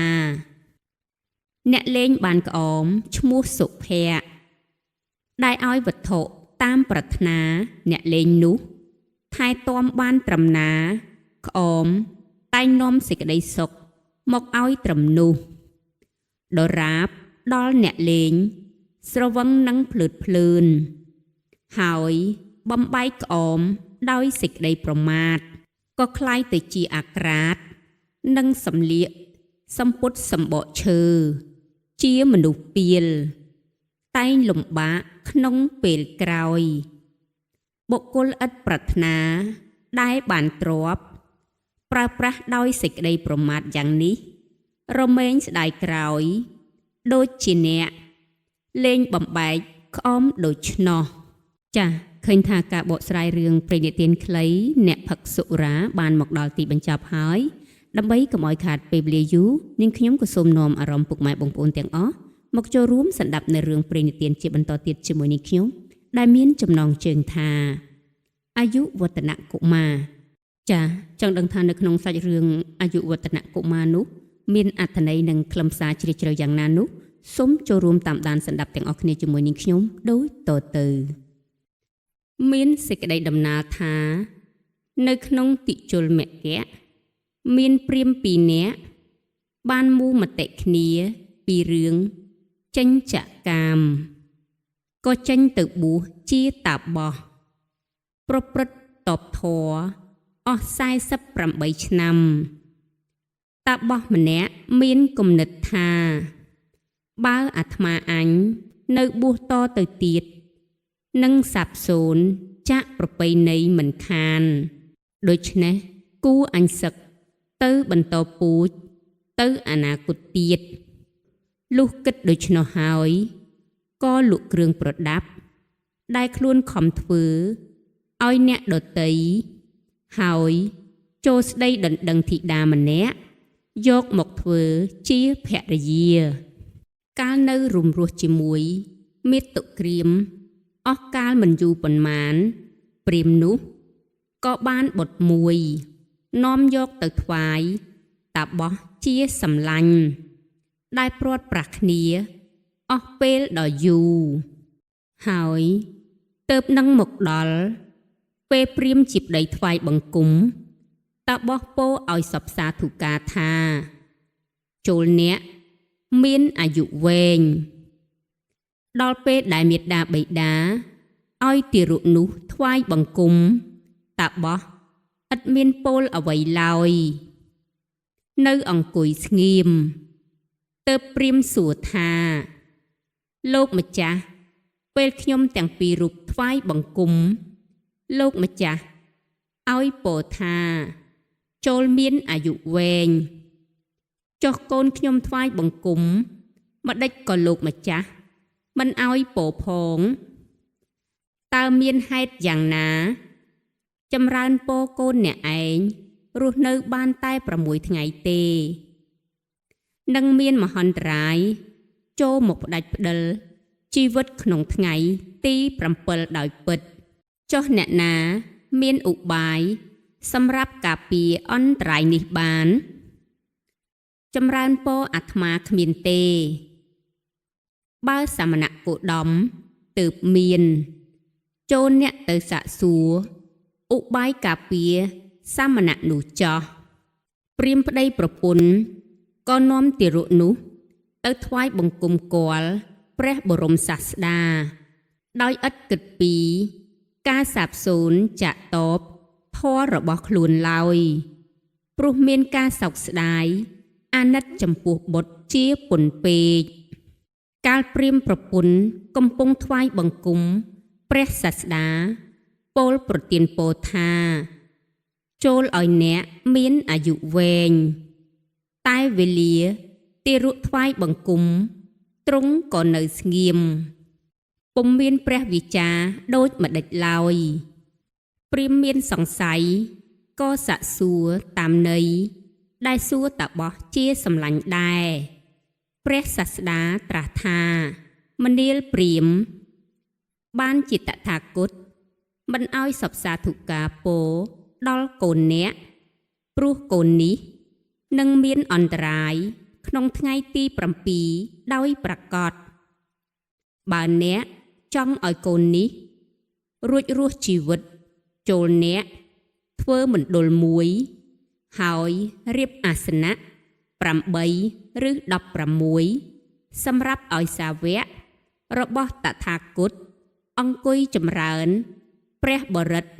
អ្នកលេងបានក្អមឈ្មោះសុភ័ក្រដែលឲ្យវត្ថុតាមប្រាថ្នាអ្នកលេងនោះថែទាំបានត្រឹមណាក្អមតែងនាំសេចក្តីសុខមកឲ្យត្រឹមនោះដរាបដល់អ្នកលេងស្រវឹងនឹងភ្លើតភ្លើនហើយបំបែកក្អមដោយសេចក្តីប្រមាទក៏ក្លាយទៅជាអាក្រាតនិងសម្លៀកសម្ពុតសម្បកឈើជាមនុស្សពាលតែងលំបាកក្នុងពេលក្រោយបុគ្គលឥតប្រាថ្នាដែលបានទ្រព្យប្រើប្រាស់ដោយសេចក្តីប្រមាទយ៉ាងនេះរមែងស្ដាយក្រោយដូចជាអ្នកលេងបំបែកក្អមដូច្នោះចា៎ឃើញថាការបកស្រាយរឿងព្រេងនិទានខ្លីអ្នកផឹកសុរាបានមកដល់ទីបញ្ចប់ហើយដើម្បីកុំឲ្យខាតពេលវេលាយូរនាងខ្ញុំក៏សូមនាំអារម្មណ៍ពុកម៉ែបងប្អូនទាំងអស់មកចូលរួមស្ដាប់នៅរឿងព្រេងនិទានជាបន្តទៀតជាមួយនាងខ្ញុំដែលមានចំណងជើងថាអាយុវឌ្ឍនកុមារចា៎ចង់ដឹងថានៅក្នុងសាច់រឿងអាយុវឌ្ឍនកុមារនោះមានអត្ថន័យនិងខ្លឹមសារជ្រាលជ្រៅយ៉ាងណានោះសូមចូលរួមតាមដានស្ដាប់ទាំងអស់គ្នាជាមួយនាងខ្ញុំដូចតទៅមានសេចក្តីដំណាលថានៅក្នុងតិជលមគ្គមានព្រាហ្មណ៍ពីរនាក់បានមូមតិគ្នាពីរឿងចេញចកាមក៏ចេញទៅបួសជាតាបោះប្រព្រឹត្តតបធម៌អស់48ឆ្នាំតាបោះម្នាក់មានគំនិតថាបើអាត្មាអញនៅបួសតទៅទៀតនឹងសាបសូន្យចាក់ប្រពៃណីមិនខានដូច្នេះគួរអញសឹកទៅបន្តពូជទៅអនាគតទៀតលុះគិតដូច្នោះហើយក៏លក់គ្រឿងប្រដាប់ដែលខ្លួនខំធ្វើឲ្យអ្នកដទៃហើយចូលស្ដីដណ្ដឹងធីតាម្នាក់យកមកធ្វើជាភរិយាកាលនៅរុំរស់ជាមួយមាតុក្រៀមអស់កាលមិនយូរប៉ុន្មានព្រាហ្មណ៍នោះក៏បានបុត្រមួយនាំយកទៅថ្វាយតាបោះជាសម្លាញ់ដែលព្រាត់ប្រាសគ្នាអស់ពេលដ៏យូរហើយទៅនឹងមកដល់ពេលព្រាហ្មណ៍ជាប្តីថ្វាយបង្គំតាបោះពោឲ្យសពសាធុការថាចូលអ្នកមានអាយុវែងដល់ពេលដែលមេដាបិតាឲ្យទារកនោះថ្វាយបង្គំតាបោះឥតមានពោលអ្វីឡើយនៅអង្គុយស្ងៀមទៅព្រាហ្មណ៍សួរថាលោកម្ចាស់ពេលខ្ញុំទាំងពីររូបថ្វាយបង្គំលោកម្ចាស់ឲ្យពោថាចូលមានអាយុវែងចុះកូនខ្ញុំថ្វាយបង្គំម្ដេចក៏លោកម្ចាស់មិនឲ្យពោផងតើមានហេតុយ៉ាងណាចម្រើនពោកូនអ្នកឯងរស់នៅបានតែ6ថ្ងៃទេនឹងមានមហន្តរាយចូលមកផ្ដាច់ផ្ដិលជីវិតក្នុងថ្ងៃទី7ដោយពិតចុះអ្នកណាមានឧបាយសម្រាប់ការពារអន្តរាយនេះបានចម្រើនពរអាត្មាគ្មានទេបើសមណគោតមទើបមានចូលអ្នកទៅសាកសួរឧបាយការពារសមណៈនោះចោះព្រាហ្មណ៍ប្តីប្រពន្ធក៏នាំទារកនោះទៅថ្វាយបង្គំគាល់ព្រះបរមសាស្តាដោយឥតគិតពីការសាបសូន្យចាក់តបធម៌របស់ខ្លួនឡើយព្រោះមានការសោកស្ដាយអាណិតចំពោះបុត្រជាពន់ពេកកាលព្រាហ្មណ៍ប្រពន្ធកំពុងថ្វាយបង្គំព្រះសាស្តាពោលប្រទានពរថាចូលឲ្យអ្នកមានអាយុវែងតែវេលាទារកថ្វាយបង្គំទ្រង់ក៏នៅស្ងៀមពុំមានព្រះវិចារដូចម្ដេចឡើយព្រាហ្មណ៍មានសង្ស័យក៏សាកសួរតាមន័យដែលសួរតាបោះជាសម្លាញ់ដែរព្រះសាស្តាត្រាស់ថាមនាលព្រាហ្មណ៍បានជាតថាគតមិនឲ្យសពសាធុការពោដល់កូនអ្នកព្រោះកូននេះនឹងមានអន្តរាយ ក្នុងថ្ងៃទី7ដោយប្រកបបើអ្នកចង់ឲ្យកូននេះរួចរស់ជីវិតចូលអ្នកធ្វើមណ្ឌលមួយហើយរៀបអាសនៈ8ឬ16សម្រាប់ឲ្យសាវករបស់តថាគតអង្គុយចម្រើនព្រះបរិត្ត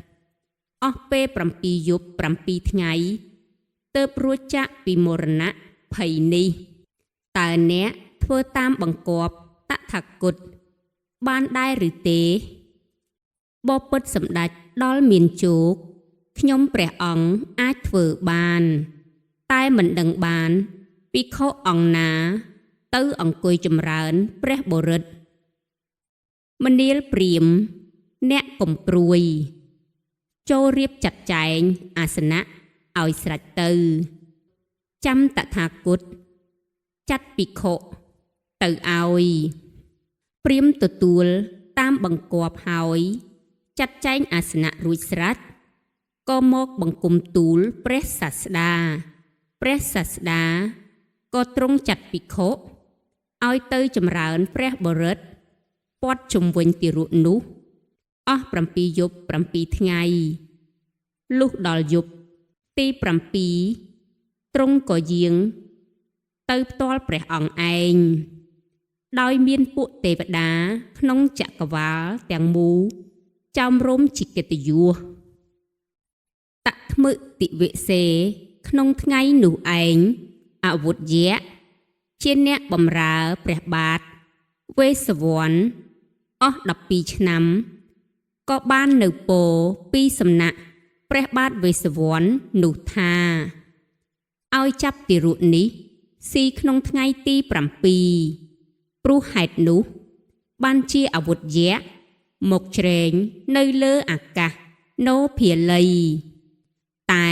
អស់ពេល7យប់7ថ្ងៃទើបរួចចាកពីមរណៈភ័យនេះតើអ្នកធ្វើតាមបង្គាប់តថាគតបានដែរឬទេបពិតសម្ដេចដល់មានជោគខ្ញុំព្រះអង្គអាចធ្វើបានតែមិនដឹងបានភិក្ខុអង្គណាទៅអង្គុយចម្រើនព្រះបរិត្តមនាលព្រាហ្មណ៍អ្នកកុំព្រួយចូលរៀបចាត់ចែងអាសនៈឲ្យស្រេចទៅចាំតថាគតចាត់ភិក្ខុទៅឲ្យព្រាហ្មណ៍ទទួលតាមបង្គាប់ហើយចាត់ចែងអាសនៈរួចស្រេចក៏មកបង្គំទូលព្រះសាស្តាព្រះសាស្តាក៏ទ្រង់ចាត់ភិក្ខុឲ្យទៅចម្រើនព្រះបរិត្តព័ទ្ធជុំវិញទារកនោះអស់7យប់7ថ្ងៃលុះដល់យប់ទី7ទ្រង់ក៏យាងទៅផ្ទាល់ព្រះអង្គឯងដោយមានពួកទេវតាក្នុងចក្រវាលទាំងមូលចោមរំជាកិត្តិយសតថ្មឹទិវសេក្នុងថ្ងៃនោះឯងអវុធយៈជាអ្នកបម្រើព្រះបាទវេស្សវណ្ណអស់12ឆ្នាំក៏បាននៅពោពីសំណាក់ព្រះបាទវេស្សវណ្ណនោះថាឲ្យចាប់ទារកនេះស៊ីក្នុងថ្ងៃទី7ព្រោះហេតុនោះបានជាអវុធយៈមកជ្រែងនៅលើអាកាសនោភាលីតែ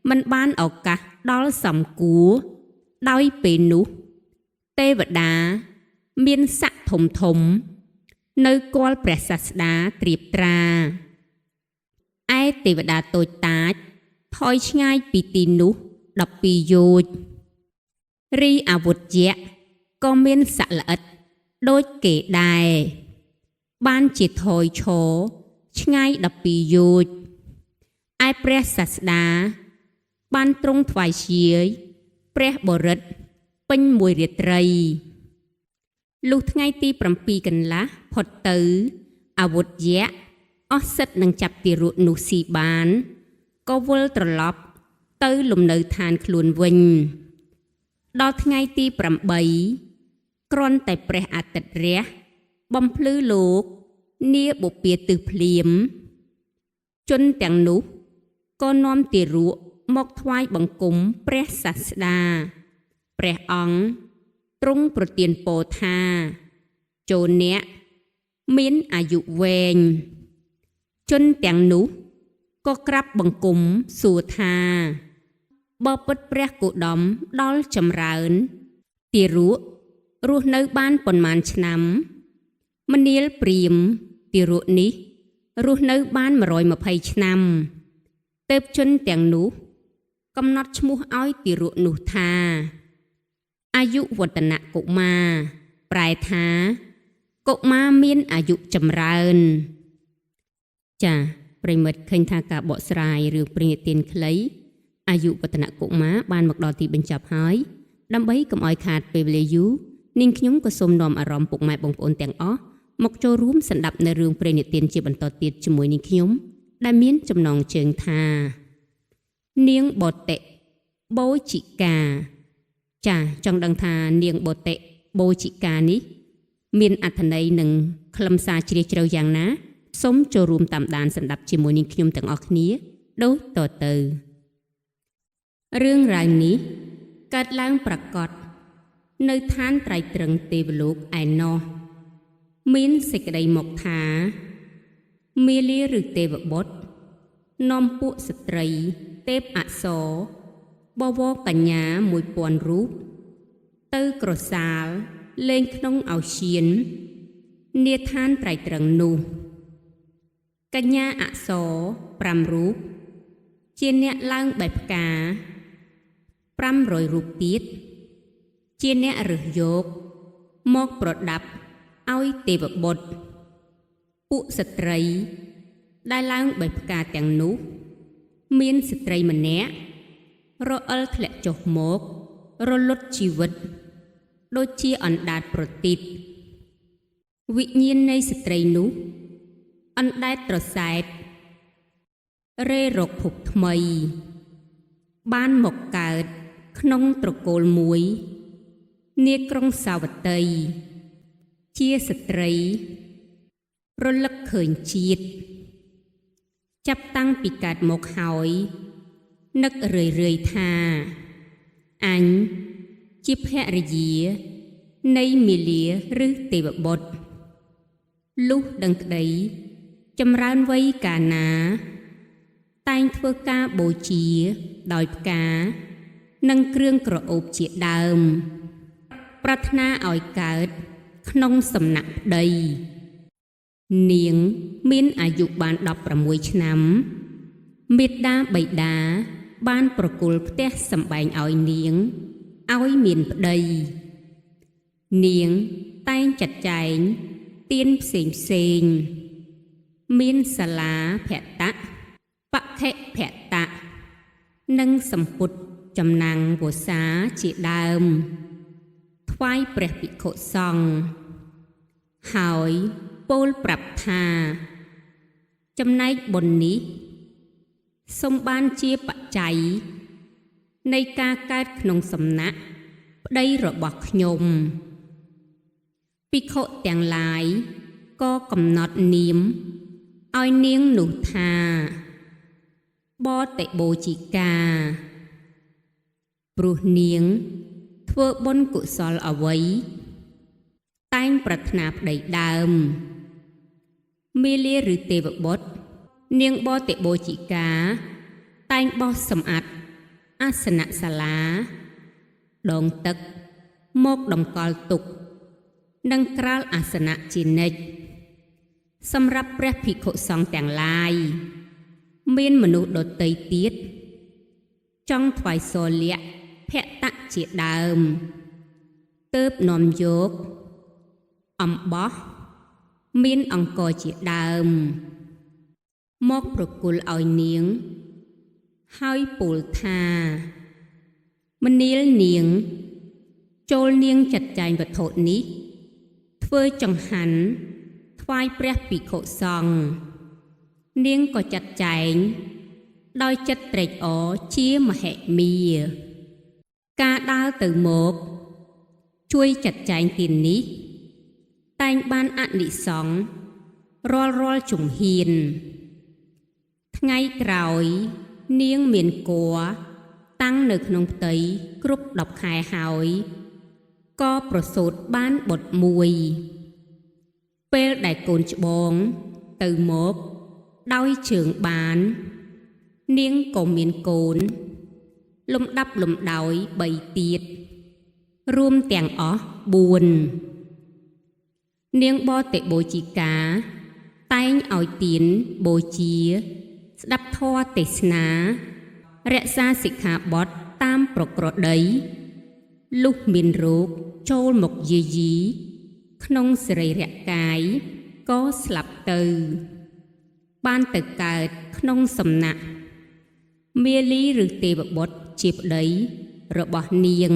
មិនបានឱកាសដល់សំគួរដោយពេលនោះទេវតាមានស័ក្តិធំធំនៅគាល់ព្រះសាស្តាត្រៀបត្រាឯទេវតាតូចតាចថយឆ្ងាយពីទីនោះ12យោជន៍រីអវុធយៈក៏មានស័ក្តិល្អិតដូចគេដែរបានជាថយឈរឆ្ងាយ12យោជន៍ឯព្រះសាស្តាបានទ្រង់ថ្វាយជាយព្រះបរិត្តពេញមួយរាត្រីលុះថ្ងៃទី7កន្លះផុតទៅអវុធយៈអស់សិទ្ធិនឹងចាប់ទារកនោះស៊ីបានក៏វិលត្រឡប់ទៅលំនៅឋានខ្លួនវិញដល់ថ្ងៃទី8គ្រាន់តែព្រះអាទិត្យរះបំភ្លឺលោកនាបុព្វាទិសភ្លាមជនទាំងនោះក៏នាំទារកមកថ្វាយបង្គំព្រះសាស្តាព្រះអង្គទ្រង់ប្រទានពរថាចូលអ្នកមានអាយុវែងជនទាំងនោះក៏ក្រាបបង្គំសួរថាបពិតព្រះគោតមដល់ចម្រើនទារករស់នៅបានប៉ុន្មានឆ្នាំមនាលព្រាហ្មណ៍ទារកនេះរស់នៅបាន120ឆ្នាំទើបជនទាំងនោះកំណត់ឈ្មោះឲ្យទារកនោះថាអាយុវឌ្ឍនកុមារប្រែថាកុមារមានអាយុចម្រើនចា៎ប្រិមិត្តឃើញថាការបកស្រាយរឿងព្រេងនិទានខ្លីអាយុវឌ្ឍនកុមារបានមកដល់ទីបញ្ចប់ហើយដើម្បីកុំឲ្យខាតពេលវេលាយូរនាងខ្ញុំក៏សូមនាំអារម្មណ៍ពុកម៉ែបងប្អូនទាំងអស់មកចូលរួមស្ដាប់នៅរឿងព្រេងនិទានជាបន្តទៀតជាមួយនាងខ្ញុំដែលមានចំណងជើងថានាងបតិបូជិកាចាចង់ដឹងថានាងបតិបូជិកានេះមានអត្ថន័យនិងខ្លឹមសារជ្រាលជ្រៅយ៉ាងណាសូមចូលរួមតាមដានស្ដាប់ជាមួយនាងខ្ញុំទាំងអស់គ្នាដូចតទៅរឿងរ៉ាវនេះកើតឡើងប្រកបនៅឋានត្រៃត្រឹងទេវលោកឯណោះមានសេចក្តីមកថាមាលាឬទេវបុត្រនាំពួកស្ត្រីទេពអប្សរបវរកញ្ញា1000រូបទៅក្រសាលលេងក្នុងឱសៀននាឋានត្រៃត្រឹងនោះកញ្ញាអប្សរ5រូបជាអ្នកឡើងបេះផ្កា500រូបទៀត ជាអ្នករើសយកមកប្រដាប់ឲ្យទេវបុត្រពួកស្ត្រីដែលឡើងបេះផ្កាទាំងនោះ មានស្ត្រីម្នាក់រអិលធ្លាក់ចុះមករលត់ជីវិត ដូចជាអណ្ដាតប្រទីបវិញ្ញាណនៃស្ត្រីនោះអណ្ដែតត្រសែតរេរកភពថ្មី បានមកកើតក្នុងត្រកូលមួយនាក្រុងសាវត្ថី ជាស្ត្រីរលឹកឃើញជាតិចាប់តាំងពីកើតមកហើយនឹករឿយៗថាអញជាភរិយានៃមាលាឬទេវបុត្រលុះដឹងក្តីចម្រើនវ័យកាលណា តែងធ្វើការបូជាដោយផ្កា និងគ្រឿងក្រអូបជាដើម ប្រាថ្នាឲ្យកើតក្នុងសំណាក់ប្តី នាងមានអាយុបាន16ឆ្នាំ មេដាបិតាបានប្រគល់ផ្ទះសម្បែងឲ្យនាងឲ្យមានប្តី នាងតែងចាត់ចែងទានផ្សេងផ្សេងៗមានសាលាភតៈបខិភតៈនិងសម្ពុតចំណាំងវស្សាជាដើម ថ្វាយព្រះភិក្ខុសង្ឃហើយពោលប្រាប់ថា ចំណែកបុណ្យនេះសូមបានជាបច្ច័យនៃការកើតក្នុងសំណាក់ប្តីរបស់ខ្ញុំភិក្ខុទាំងឡាយក៏កំណត់នាមឲ្យនាងនោះថាបតិបូជិកា ព្រោះនាងធ្វើបុណ្យកុសលអ្វី តែងប្រាថ្នាប្តីដើម មាលាឬទេវបុត្រនាងបតិបូជិកា តែងបោសសម្អាតអាសនៈសាលា ដងទឹកមកតម្កល់ទុក និងក្រាលអាសនៈជានិច្ចសម្រាប់ព្រះភិក្ខុសង្ឃទាំងឡាយ មានមនុស្សដទៃទៀតចង់ថ្វាយសលៈភតៈជាដើម ទើបនាំយកអំបោះមានអង្គជាដើម មកប្រគល់ឲ្យនាង ហើយពោលថាមនាលនាង ចូលនាងចាត់ចែងវត្ថុនេះ ធ្វើចង្ហាន់ថ្វាយព្រះភិក្ខុសង្ឃនាងក៏ចាត់ចែង ដោយចិត្តត្រេកអរជាមហិមា ការដើរទៅមក ជួយចាត់ចែងទាននេះ តែងបានអានិសង្សរាល់ៗជំហាន ថ្ងៃក្រោយ នាងមានគភ៌តាំងនៅក្នុងផ្ទៃគ្រប់10ខែហើយ ក៏ប្រសូតបានបុត្រមួយ ពេលដែលកូនច្បងទៅមកដោយជើងបាន នាងក៏មានកូន លំដាប់លំដោយ3ទៀត រួមទាំងអស់4នាងបតិបូជិកា តែងឲ្យទានបូជា ស្ដាប់ធម៌ទេសនា រក្សាសិក្ខាបទតាមប្រក្រតី លុះមានរោគចូលមកយាយី ក្នុងសរីរកាយក៏ស្លាប់ទៅ បានទៅកើតក្នុងសំណាក់មាលីឬទេវបុត្រជាប្តីរបស់នាង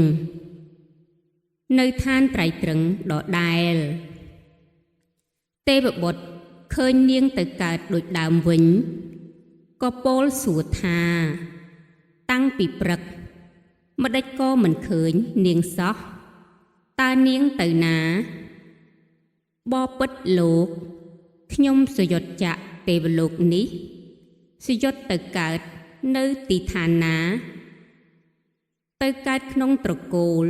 នៅឋានត្រៃត្រឹងដដែល ទេវបុត្រឃើញនាងទៅកើតដូចដើមវិញ ក៏ពោលសួរថា តាំងពីព្រឹកម្ដេចក៏មិនឃើញនាងសោះ តើនាងទៅណា បពិតលោក ខ្ញុំសយុទ្ធចាកទេវលោកនេះ សយុទ្ធទៅកើតនៅទីឋានណា ទៅកើតក្នុងត្រកូល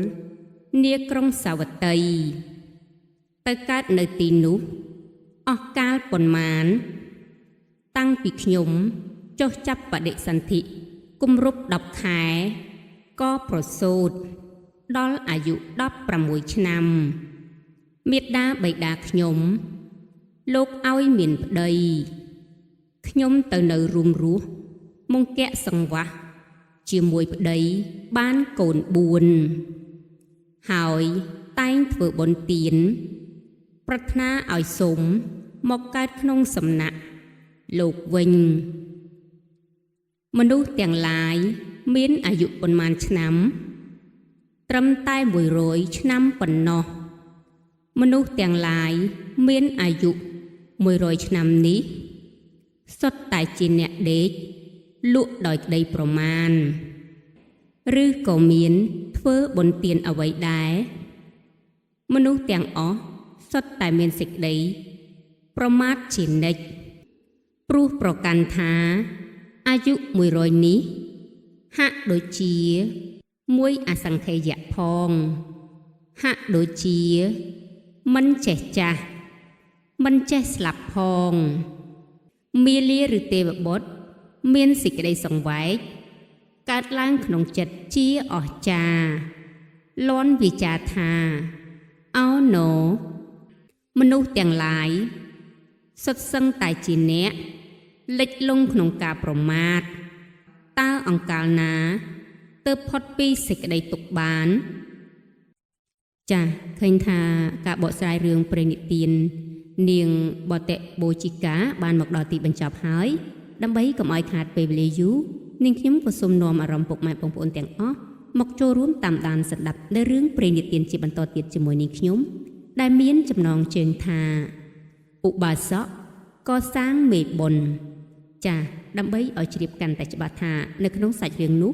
នាក្រុងសាវត្ថី ទៅកើតនៅទីនោះ អស់កាលប៉ុន្មាន តាំងពីខ្ញុំចុះចាប់បដិសន្ធិគម្រប់10ខែ ក៏ប្រសូតដល់អាយុ16ឆ្នាំ មេដាបិតាខ្ញុំ លោកឲ្យមានប្តី ខ្ញុំទៅនៅរួមរស់មង្គៈសង្វាសជាមួយប្តីបានកូន4 ហើយតែងធ្វើបុណ្យទាន ប្រាថ្នាឲ្យសូមមកកើតក្នុងសំណាក់លោកវិញ មនុស្សទាំងឡាយមានអាយុប៉ុន្មានឆ្នាំ ត្រឹមតែ100ឆ្នាំប៉ុណ្ណោះ មនុស្សទាំងឡាយមានអាយុ100ឆ្នាំនេះសុទ្ធតែជាអ្នកដេកលក់ដោយក្តីប្រមាណ ឬក៏មានធ្វើបុណ្យទានអ្វីដែរ មនុស្សទាំងអស់សុទ្ធតែមានសេចក្តីប្រមាទជានិច្ច ព្រោះប្រកាន់ថាអាយុ100នេះហាក់ដូចជាមួយអសង្ខេយៈផង ហាក់ដូចជាមិនចេះចាស់មិនចេះស្លាប់ផង មាលាឬទេវបុត្រមានសេចក្តីសង្វេគកើតឡើងក្នុងចិត្តជាអស្ចារ្យលាន់វិចារថាអោណូមនុស្សទាំងឡាយសុទ្ធសឹងតែជាអ្នកលិចលង់ក្នុងការប្រមាទតើអង្កាលណាទើបផុតពីសេចក្តីទុក្ខបាន ចា៎ឃើញថាការបកស្រាយរឿងព្រេងនិទាននាងបតិបូជិកាបានមកដល់ទីបញ្ចប់ហើយដើម្បីកុំឲ្យខាតពេលវេលាយូរនាងខ្ញុំក៏សូមនាំអារម្មណ៍ពុកម៉ែបងប្អូនទាំងអស់មកចូលរួមតាមដានស្ដាប់នៅរឿងព្រេងនិទានជាបន្តទៀតជាមួយនាងខ្ញុំដែលមានចំណងជើងថាឧបាសកកសាងមេបុណ្យចា៎ដើម្បីឲ្យជ្រាបកាន់តែច្បាស់ថានៅក្នុងសាច់រឿងនោះ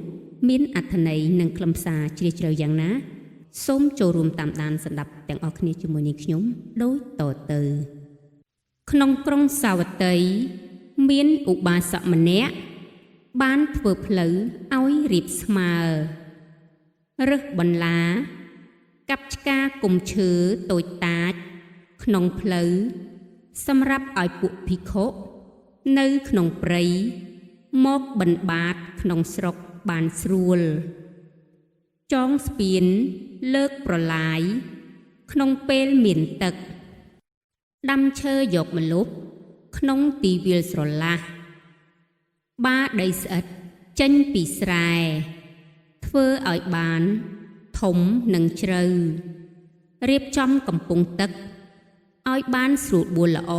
មានអត្ថន័យនិងខ្លឹមសារជ្រាលជ្រៅយ៉ាងណាសូមចូលរួមតាមដានស្ដាប់ទាំងអស់គ្នាជាមួយនាងខ្ញុំដូចតទៅ ក្នុងក្រុងសាវត្ថីមានឧបាសកម្នាក់បានធ្វើផ្លូវឲ្យរាបស្មើរើសបន្លាកាប់ឆ្ការគុំឈើតូចតាចក្នុងផ្លូវសម្រាប់ឲ្យពួកភិក្ខុនៅក្នុងព្រៃមកបិណ្ឌបាតក្នុងស្រុកបានស្រួលចងស្ពានលើកប្រឡាយក្នុងពេលមានទឹកដាំឈើយកម្លប់ក្នុងទីវាលស្រឡះបាដីស្អិតចេញពីស្រែធ្វើឲ្យបានធំនិងជ្រៅរៀបចំកំពង់ទឹកឲ្យបានស្រួលបួលល្អ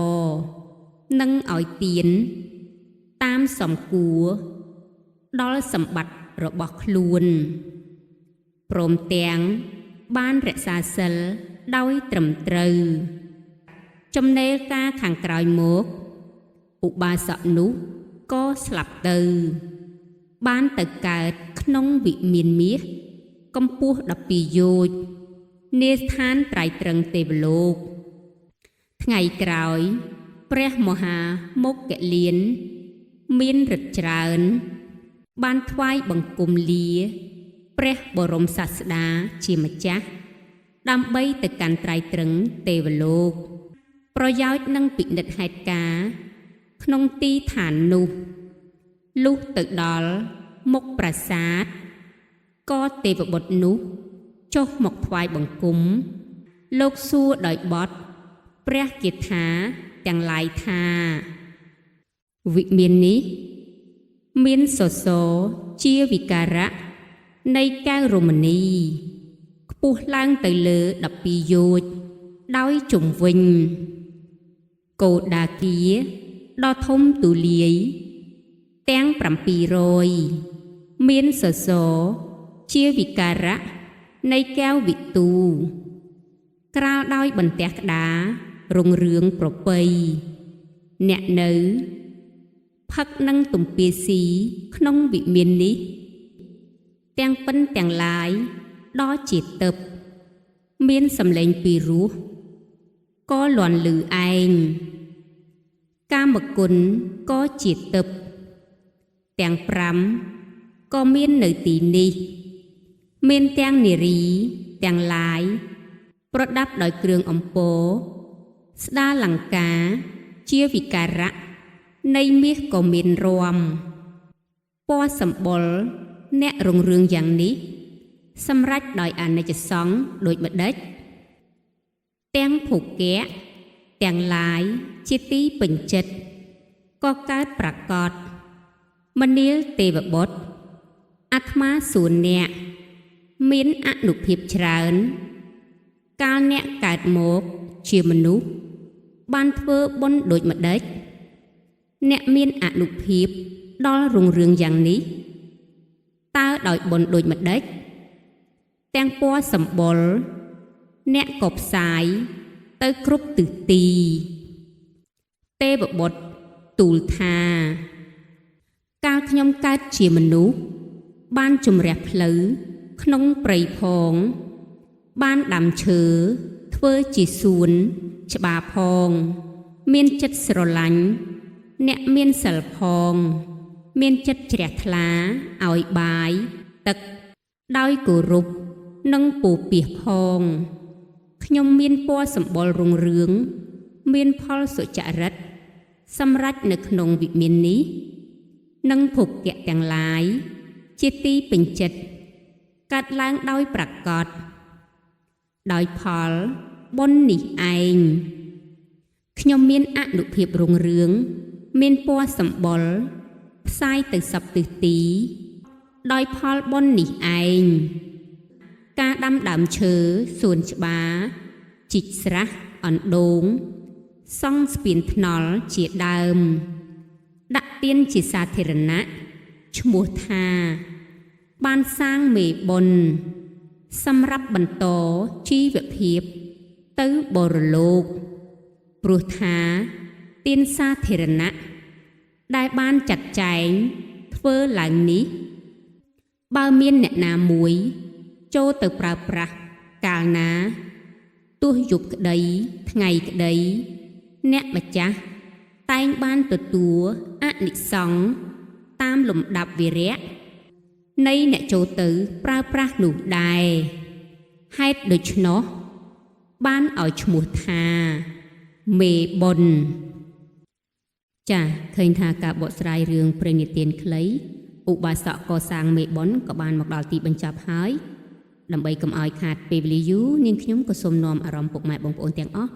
និងឲ្យទៀនតាមសំគួរដល់សម្បត្តិរបស់ខ្លួនព្រមទាំងបានរក្សាសិលដោយត្រឹមត្រូវចំណេលការខាងក្រោយមកឧបាសកនោះក៏ស្លាប់ទៅបានទៅកើតក្នុងវិមានមាសកម្ពស់12យោជន៍នាស្ថានត្រៃត្រឹងទេវលោកថ្ងៃក្រោយព្រះមហាមោគលានមានឫទ្ធិច្រើនបានថ្វាយបង្គំលាព្រះបរមសាស្តាជាម្ចាស់ដើម្បីទៅកាន់ត្រៃត្រឹងទេវលោកប្រយោជន៍នឹងពិនិត្យហេតុការណ៍ក្នុងទីឋាននោះលុះទៅដល់មុខប្រាសាទក៏ទេវបុត្រនោះចុះមកថ្វាយបង្គំលោកសួរដោយបទព្រះគាថាទាំងឡាយថាវិមាននេះមានសសរជាវិការៈនៃកែវរមណីខ្ពស់ឡើងទៅលើ12យោជន៍ដោយជុំវិញកោដាគាដ៏ធំទូលាយទាំង700មានសសរជាវិការៈនៃកែវវិទូក្រាលដោយបន្ទះក្តាររុងរឿងប្រពៃអ្នកនៅផឹកនឹងទំពាស៊ីក្នុងវិមាននេះទាំងពិនទាំងឡាយដល់ជាទឹកមានសម្លេងពីរោះក៏លាន់លឺឯងកាមគុណក៏ជាទឹកទាំង5ក៏មាននៅទីនេះមានទាំងនារីទាំងឡាយប្រដាប់ដោយគ្រឿងអំពរស្ដាលង្កាជាវិការៈនៃមាសក៏មានរំពណ៌សម្បុរអ្នករុងរឿងយ៉ាងនេះសម្រេចដោយអនិច្ចសង្ឃដូចម្ដេចទាំងភោគៈទាំងឡាយជាទីពេញចិត្តក៏កើតប្រកបមនាលទេវបុត្រអាត្មាសួរអ្នក មានអនុភាពច្រើន កាលអ្នកកើតមកជាមនុស្សបានធ្វើបុណ្យដូចម្ដេចអ្នកមានអនុភាពដល់រុងរឿងយ៉ាងនេះតើដោយបុណ្យដូចម្ដេចទាំងពណ៌សម្បុរអ្នកក៏ផ្សាយទៅគ្រប់ទិសទីទេវបុត្រទូលថាកាលខ្ញុំកើតជាមនុស្សបានជំរះផ្លូវក្នុងព្រៃផងបានដាំឈើធ្វើជាសួនច្បារផងមានចិត្តស្រឡាញ់អ្នកមានសិលផងមានចិត្តជ្រះថ្លាឲ្យបាយទឹកដោយគោរពនិងពូពាសផងខ្ញុំមានពណ៌សម្បុររុងរឿងមានផលសុចរិតសម្រេចនៅក្នុងវិមាននេះនិងភោគៈទាំងឡាយជាទីពេញចិត្តកើតឡើងដោយប្រកបដោយផលបុណ្យនេះឯងខ្ញុំមានអនុភាពរុងរឿងមានពណ៌សម្បុរផ្សាយទៅសពទិសទីដោយផលបុណ្យនេះឯងការដាំដើមឈើសួនច្បារជីកស្រះអណ្ដូងសង់ស្ពានថ្នល់ជាដើមដាក់ទានជាសាធារណៈឈ្មោះថាបានសាងមេបុណ្យសម្រាប់បន្តជីវភាពទៅបរលោកព្រោះថាទានសាធារណៈដែលបានចាត់ចែងធ្វើឡើងនេះបើមានអ្នកណាមួយចូលទៅប្រើប្រាស់កាលណាទោះយប់ក្តីថ្ងៃក្តីអ្នកម្ចាស់តែងបានទទួលអានិសង្សតាមលំដាប់វិរៈនៃអ្នកចូលទៅប្រើប្រាស់នោះដែរហេតុដូច្នោះបានឲ្យឈ្មោះថាមេបុណ្យចា៎ឃើញថាការបកស្រាយរឿងព្រេងនិទានខ្លីឧបាសកកសាងមេបុណ្យក៏បានមកដល់ទីបញ្ចប់ហើយដើម្បីកុំឲ្យខាតពេលវេលាយូរនាងខ្ញុំក៏សូមនាំអារម្មណ៍ពុកម៉ែបងប្អូនទាំងអស់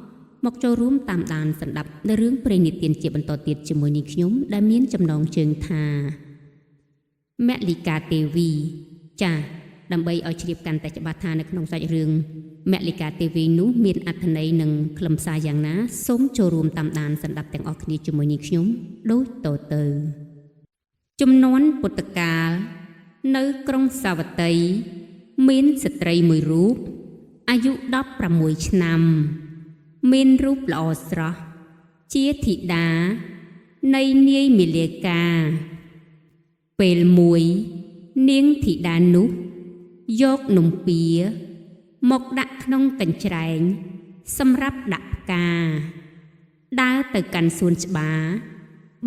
មកចូលរួមតាមដានស្ដាប់នៅរឿងព្រេងនិទានជាបន្តទៀតជាមួយនាងខ្ញុំដែលមានចំណងជើងថាមលិកាទេវីចា៎ដើម្បីឲ្យជ្រាបកាន់តែច្បាស់ថានៅក្នុងសាច់រឿងមលិកាទេវីនោះមានអត្ថន័យនិងខ្លឹមសារយ៉ាងណាសូមចូលរួមតាមដានស្ដាប់ទាំងអស់គ្នាជាមួយនាងខ្ញុំដូចតទៅជំនាន់ពុទ្ធកាលនៅក្រុងសាវត្ថីមានស្ត្រីមួយរូបអាយុ16ឆ្នាំមានរូបល្អស្រស់ជាធីតានៃនាយមាលាកាពេលមួយនាងធីតានោះយកនំពៀមកដាក់ក្នុងកញ្ច្រែងសម្រាប់ដាក់ផ្កាដើរទៅកាន់សួនច្បារ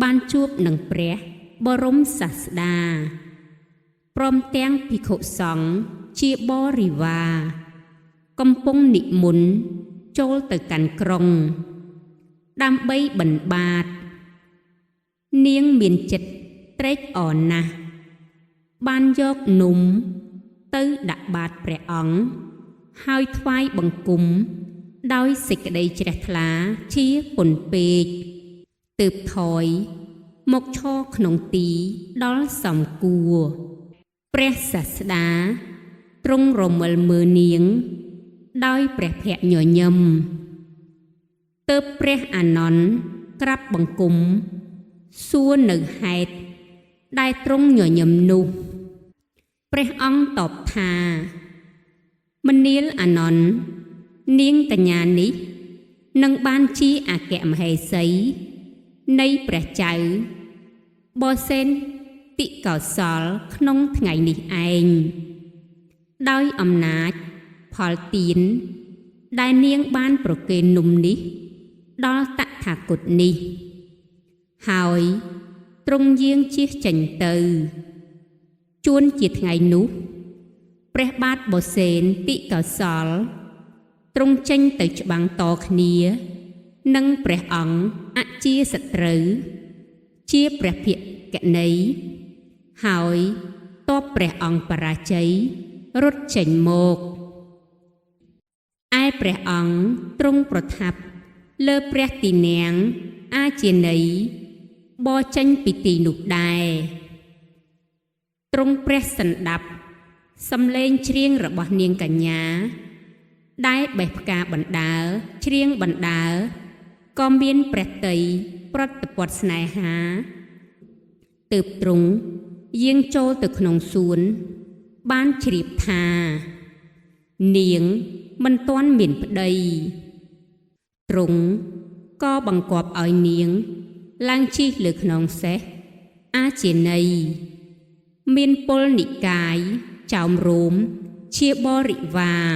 បានជួបនឹងព្រះបរមសាស្តាព្រមទាំងភិក្ខុសង្ឃជាបរិវារកំពុងនិមន្តចូលទៅកាន់ក្រុងដើម្បីបិណ្ឌបាតនាងមានចិត្តត្រេកអរណាស់បានយកនំទៅដាក់បាតព្រះអង្គហើយថ្វាយបង្គំដោយសេចក្តីជ្រះថ្លាជាពន់ពេកទើបថយមកឈរក្នុងទីដល់សំគួរព្រះសាស្តាទ្រង់រមិលមើលនាងដោយព្រះភ័ក្ត្រញញឹមទើបព្រះអានន្ទក្រាបបង្គំសួរនៅហេតុដែលទ្រង់ញញឹមនោះព្រះអង្គតបថាមនាលអានន្ទនាងកញ្ញានេះនឹងបានជាអគ្គមហេសីនៃព្រះចៅបសេនតិកោសលក្នុងថ្ងៃនេះឯងដោយអំណាចផលទានដែលនាងបានប្រគេននំនេះដល់តថាគតនេះហើយទ្រង់យាងជៀសចេញទៅជួនជាថ្ងៃនោះព្រះបាទបសេនតិកោសលទ្រង់ចេញទៅច្បាំងតគ្នានឹងព្រះអង្គអជាសត្រូវជាព្រះភិក្ខនីហើយតបព្រះអង្គបរាជ័យរត់ចេញមកឯព្រះអង្គទ្រង់ប្រថាប់លើព្រះទីនាំងអាជានីបរចេញពីទីនោះដែរទ្រង់ព្រះសន្តាប់ សំឡេងច្រៀងរបស់នាងកញ្ញា ដែលបេះផ្កាបណ្ដើរច្រៀងបណ្ដើរក៏មានព្រះទ័យប្រតិពត្តិស្នេហាទើបទ្រង់យាងចូលទៅក្នុងសួន បានជ្រាបថា នាងមិនទាន់មានប្តីទ្រង់ក៏បង្គាប់ឲ្យនាង ឡើងជិះលើខ្នងសេះអាជាណីមានពលនិកាយចោមរោមជាបរិវារ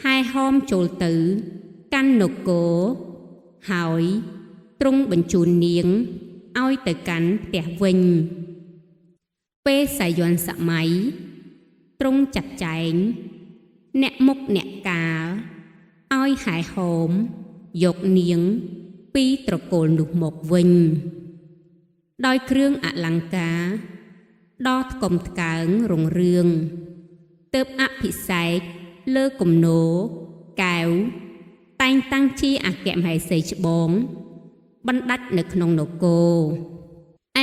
ហែហោមចូលទៅកាន់នគរហើយទ្រង់បញ្ជូននាងឲ្យទៅកាន់ផ្ទះវិញ ពេលសាយ័ន្តសម័យទ្រង់ចាត់ចែង អ្នកមុខអ្នកកាលឲ្យហែហោមយកនាងពីត្រកូលនោះមកវិញ ដោយគ្រឿងអលង្ការដ៏ថ្កុំថ្កើងរុងរឿងទើបអភិសេកលើគំនរកែវតែងតាំងជាអគ្គមហេសីច្បង បណ្ដាច់នៅក្នុងនគរ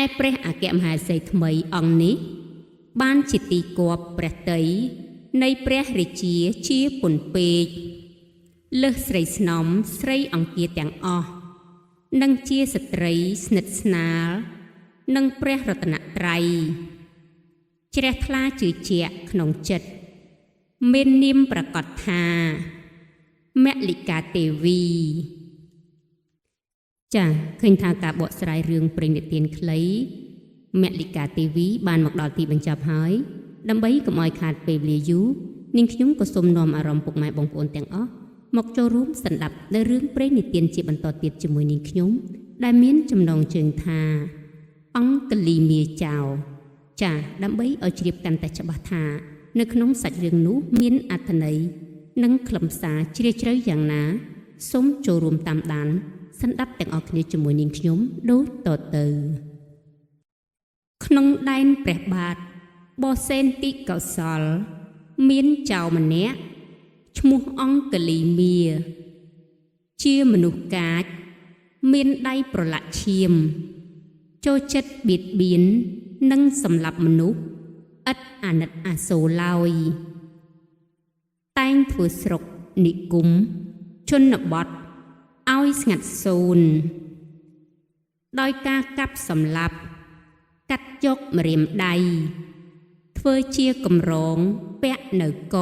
ឯព្រះអគ្គមហេសីថ្មីអង្គនេះ បានជាទីគប់ព្រះទ័យនៃព្រះរាជាជាពន់ពេកលើសស្រីស្នំស្រីអង្គាទាំងអស់និងជាស្ត្រីស្និទ្ធស្នាលនឹងព្រះរតនត្រ័យជ្រះថ្លាជឿជាក់ក្នុងចិត្តមាននាមប្រកាសថាមលិកាទេវី ចា៎ឃើញថាការបកស្រាយរឿងព្រេងនិទានខ្លីមលិកាទេវីបានមកដល់ទីបញ្ចប់ហើយដើម្បីកុំឲ្យខាតពេលវេលាយូរនាងខ្ញុំក៏សូមនាំអារម្មណ៍ពុកម៉ែបងប្អូនទាំងអស់មកចូលរួមស្ដាប់នៅរឿងព្រេងនិទានជាបន្តទៀតជាមួយនាងខ្ញុំដែលមានចំណងជើងថា អង្គលីមាចៅចា៎ដើម្បីឲ្យជ្រាបកាន់តែច្បាស់ថា នៅក្នុងសាច់រឿងនោះមានអត្ថន័យនិងខ្លឹមសារជ្រាលជ្រៅយ៉ាងណាសូមចូលរួមតាមដានស្ដាប់ទាំងអស់គ្នាជាមួយនាងខ្ញុំដូចតទៅ ក្នុងដែនព្រះបាទបសេនតិកោសល មានចៅម្នាក់ឈ្មោះអង្គលីមា ជាមនុស្សកាច មានដៃប្រឡាក់ឈាម ចូលចិត្តបៀតបៀននិងសម្លាប់មនុស្សឥតអាណិតអាសូរឡើយ តែងធ្វើស្រុកនិគមជនបទឲ្យស្ងាត់សូន្យដោយការកាប់សម្លាប់ កាត់យកម្រាមដៃ ធ្វើជាកម្រងពាក់នៅក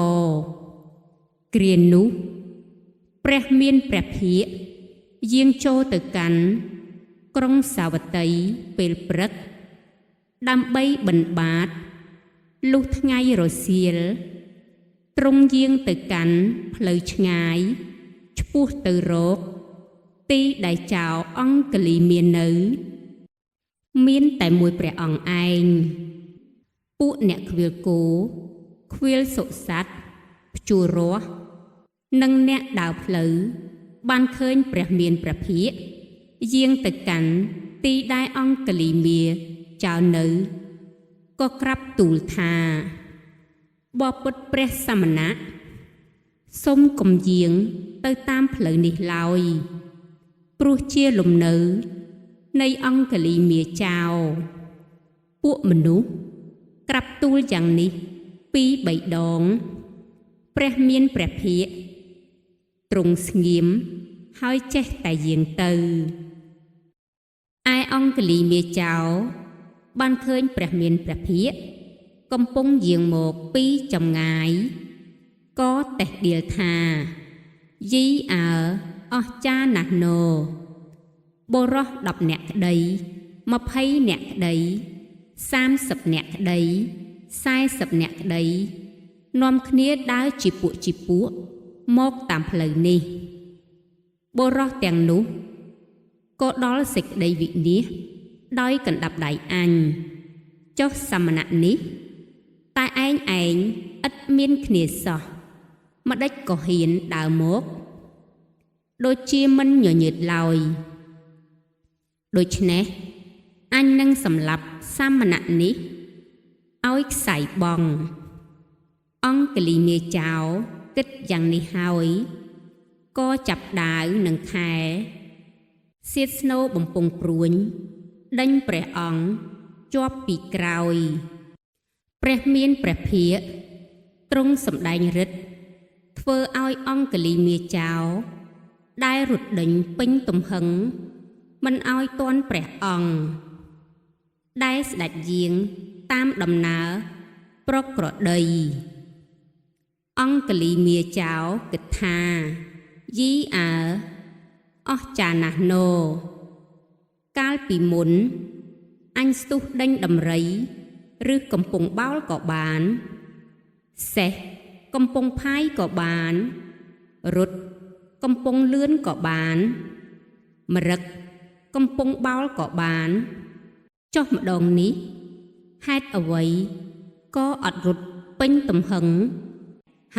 គ្រានោះព្រះមានព្រះភិក្ខយាងចូលទៅកាន់ក្រុងសាវត្ថីពេលព្រឹក ដើម្បីបិណ្ឌបាតលុះថ្ងៃរសៀលទ្រង់យាងទៅកាន់ផ្លូវឆ្ងាយឆ្ពោះទៅរក ទីដែលចៅអង្គលីមាននៅ មានតែមួយព្រះអង្គឯងពួកអ្នកខ្វៀលគោខ្វៀលសុសត្វភ្ជួររាស់និងអ្នកដើរផ្លូវបានឃើញព្រះមានព្រះភិក្ខយាងទៅកាន់ទីដែលអង្គលីមាចៅនៅក៏ក្រាបទូលថាបពុតព្រះសមណៈសូមកុំយាងទៅតាមផ្លូវនេះឡើយព្រោះជាលំនៅនៃអង្គលីមាចៅពួកមនុស្សក្រាបទូលយ៉ាងនេះពីរបីដង ព្រះមានព្រះភិក្ខទ្រង់ស្ងៀមហើយចេះតែយាងទៅឯអង្គលីមាចៅបានឃើញព្រះមានព្រះភិក្ខកំពុងយាងមកពីចម្ងាយក៏តេះដៀលថាយីអើអស្ចារ្យណាស់នបុរស10នាក់ក្តី20នាក់ក្តី30នាក់ក្តី40នាក់ក្តីនាំគ្នាដើរជាពួកជាពួកមកតាមផ្លូវនេះបុរសទាំងនោះក៏ដល់សេចក្តីវិនិច្ឆ័យដោយកណ្ដាប់ដៃអញចុះសមណៈនេះតែឯងឯងឥតមានគ្នាសោះម្ដេចក៏ហ៊ានដើរមកដូចជាមិនញញើតឡើយដូច្នេះអញនឹងសម្លាប់សមណៈនេះឲ្យខ្សែបងអង្គលីមាចៅគិតយ៉ាងនេះហើយក៏ចាប់ដាវនឹងខែសៀតស្នូបំពង់ព្រួញដេញព្រះអង្គជាប់ពីក្រោយ ព្រះមានព្រះភាគទ្រង់សម្ដែងឫទ្ធិធ្វើឲ្យអង្គលីមាចោ ដែលរត់ដេញពេញទំហឹងមិនឲ្យទាន់ព្រះអង្គដែលស្ដេចយាងតាមដំណើរប្រក្រតីអង្គលីមាចោគិតថាយីអើអស្ចារ្យណាស់នោកាលពីមុនអញស្ទុះដេញដំរី ឬកំពង់បោលក៏បានសេះកំពង់ផាយក៏បានរត់កំពង់លឿនក៏បានមរឹកកំពង់បោលក៏បានចុះម្ដងនេះហេតុអ្វីក៏អត់រត់ពេញទំហឹង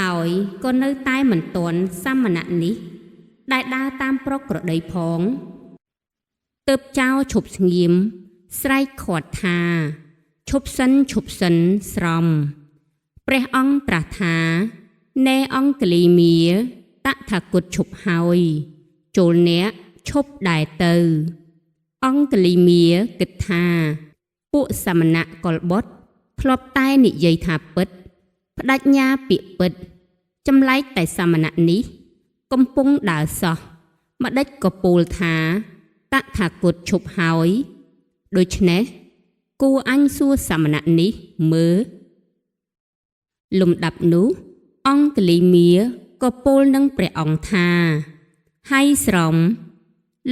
ហើយក៏នៅតែមិនទាន់សមណៈនេះដែលដើរតាមប្រក្រតីផងទើបចោលឈប់ស្ងៀមស្រែកខាត់ថាឈប់សិនឈប់សិនស្រមព្រះអង្គត្រាស់ថាណែអង្គលីមាតថាគតឈប់ហើយចូលអ្នកឈប់ដែរទៅអង្គលីមាគិតថាពួកសមណៈកុលបុត្រធ្លាប់តែនិយាយថាពិតបដិញ្ញាពាក្យពិតចម្លែកតែសមណៈនេះកំពុងដើរសោះម្ដេចក៏ពោលថាតថាគតឈប់ហើយដូច្នេះគួរអញសួរសមណៈនេះមើលលំដាប់នោះអង្គលីមាក៏ពោលនឹងព្រះអង្គថាហើយស្រម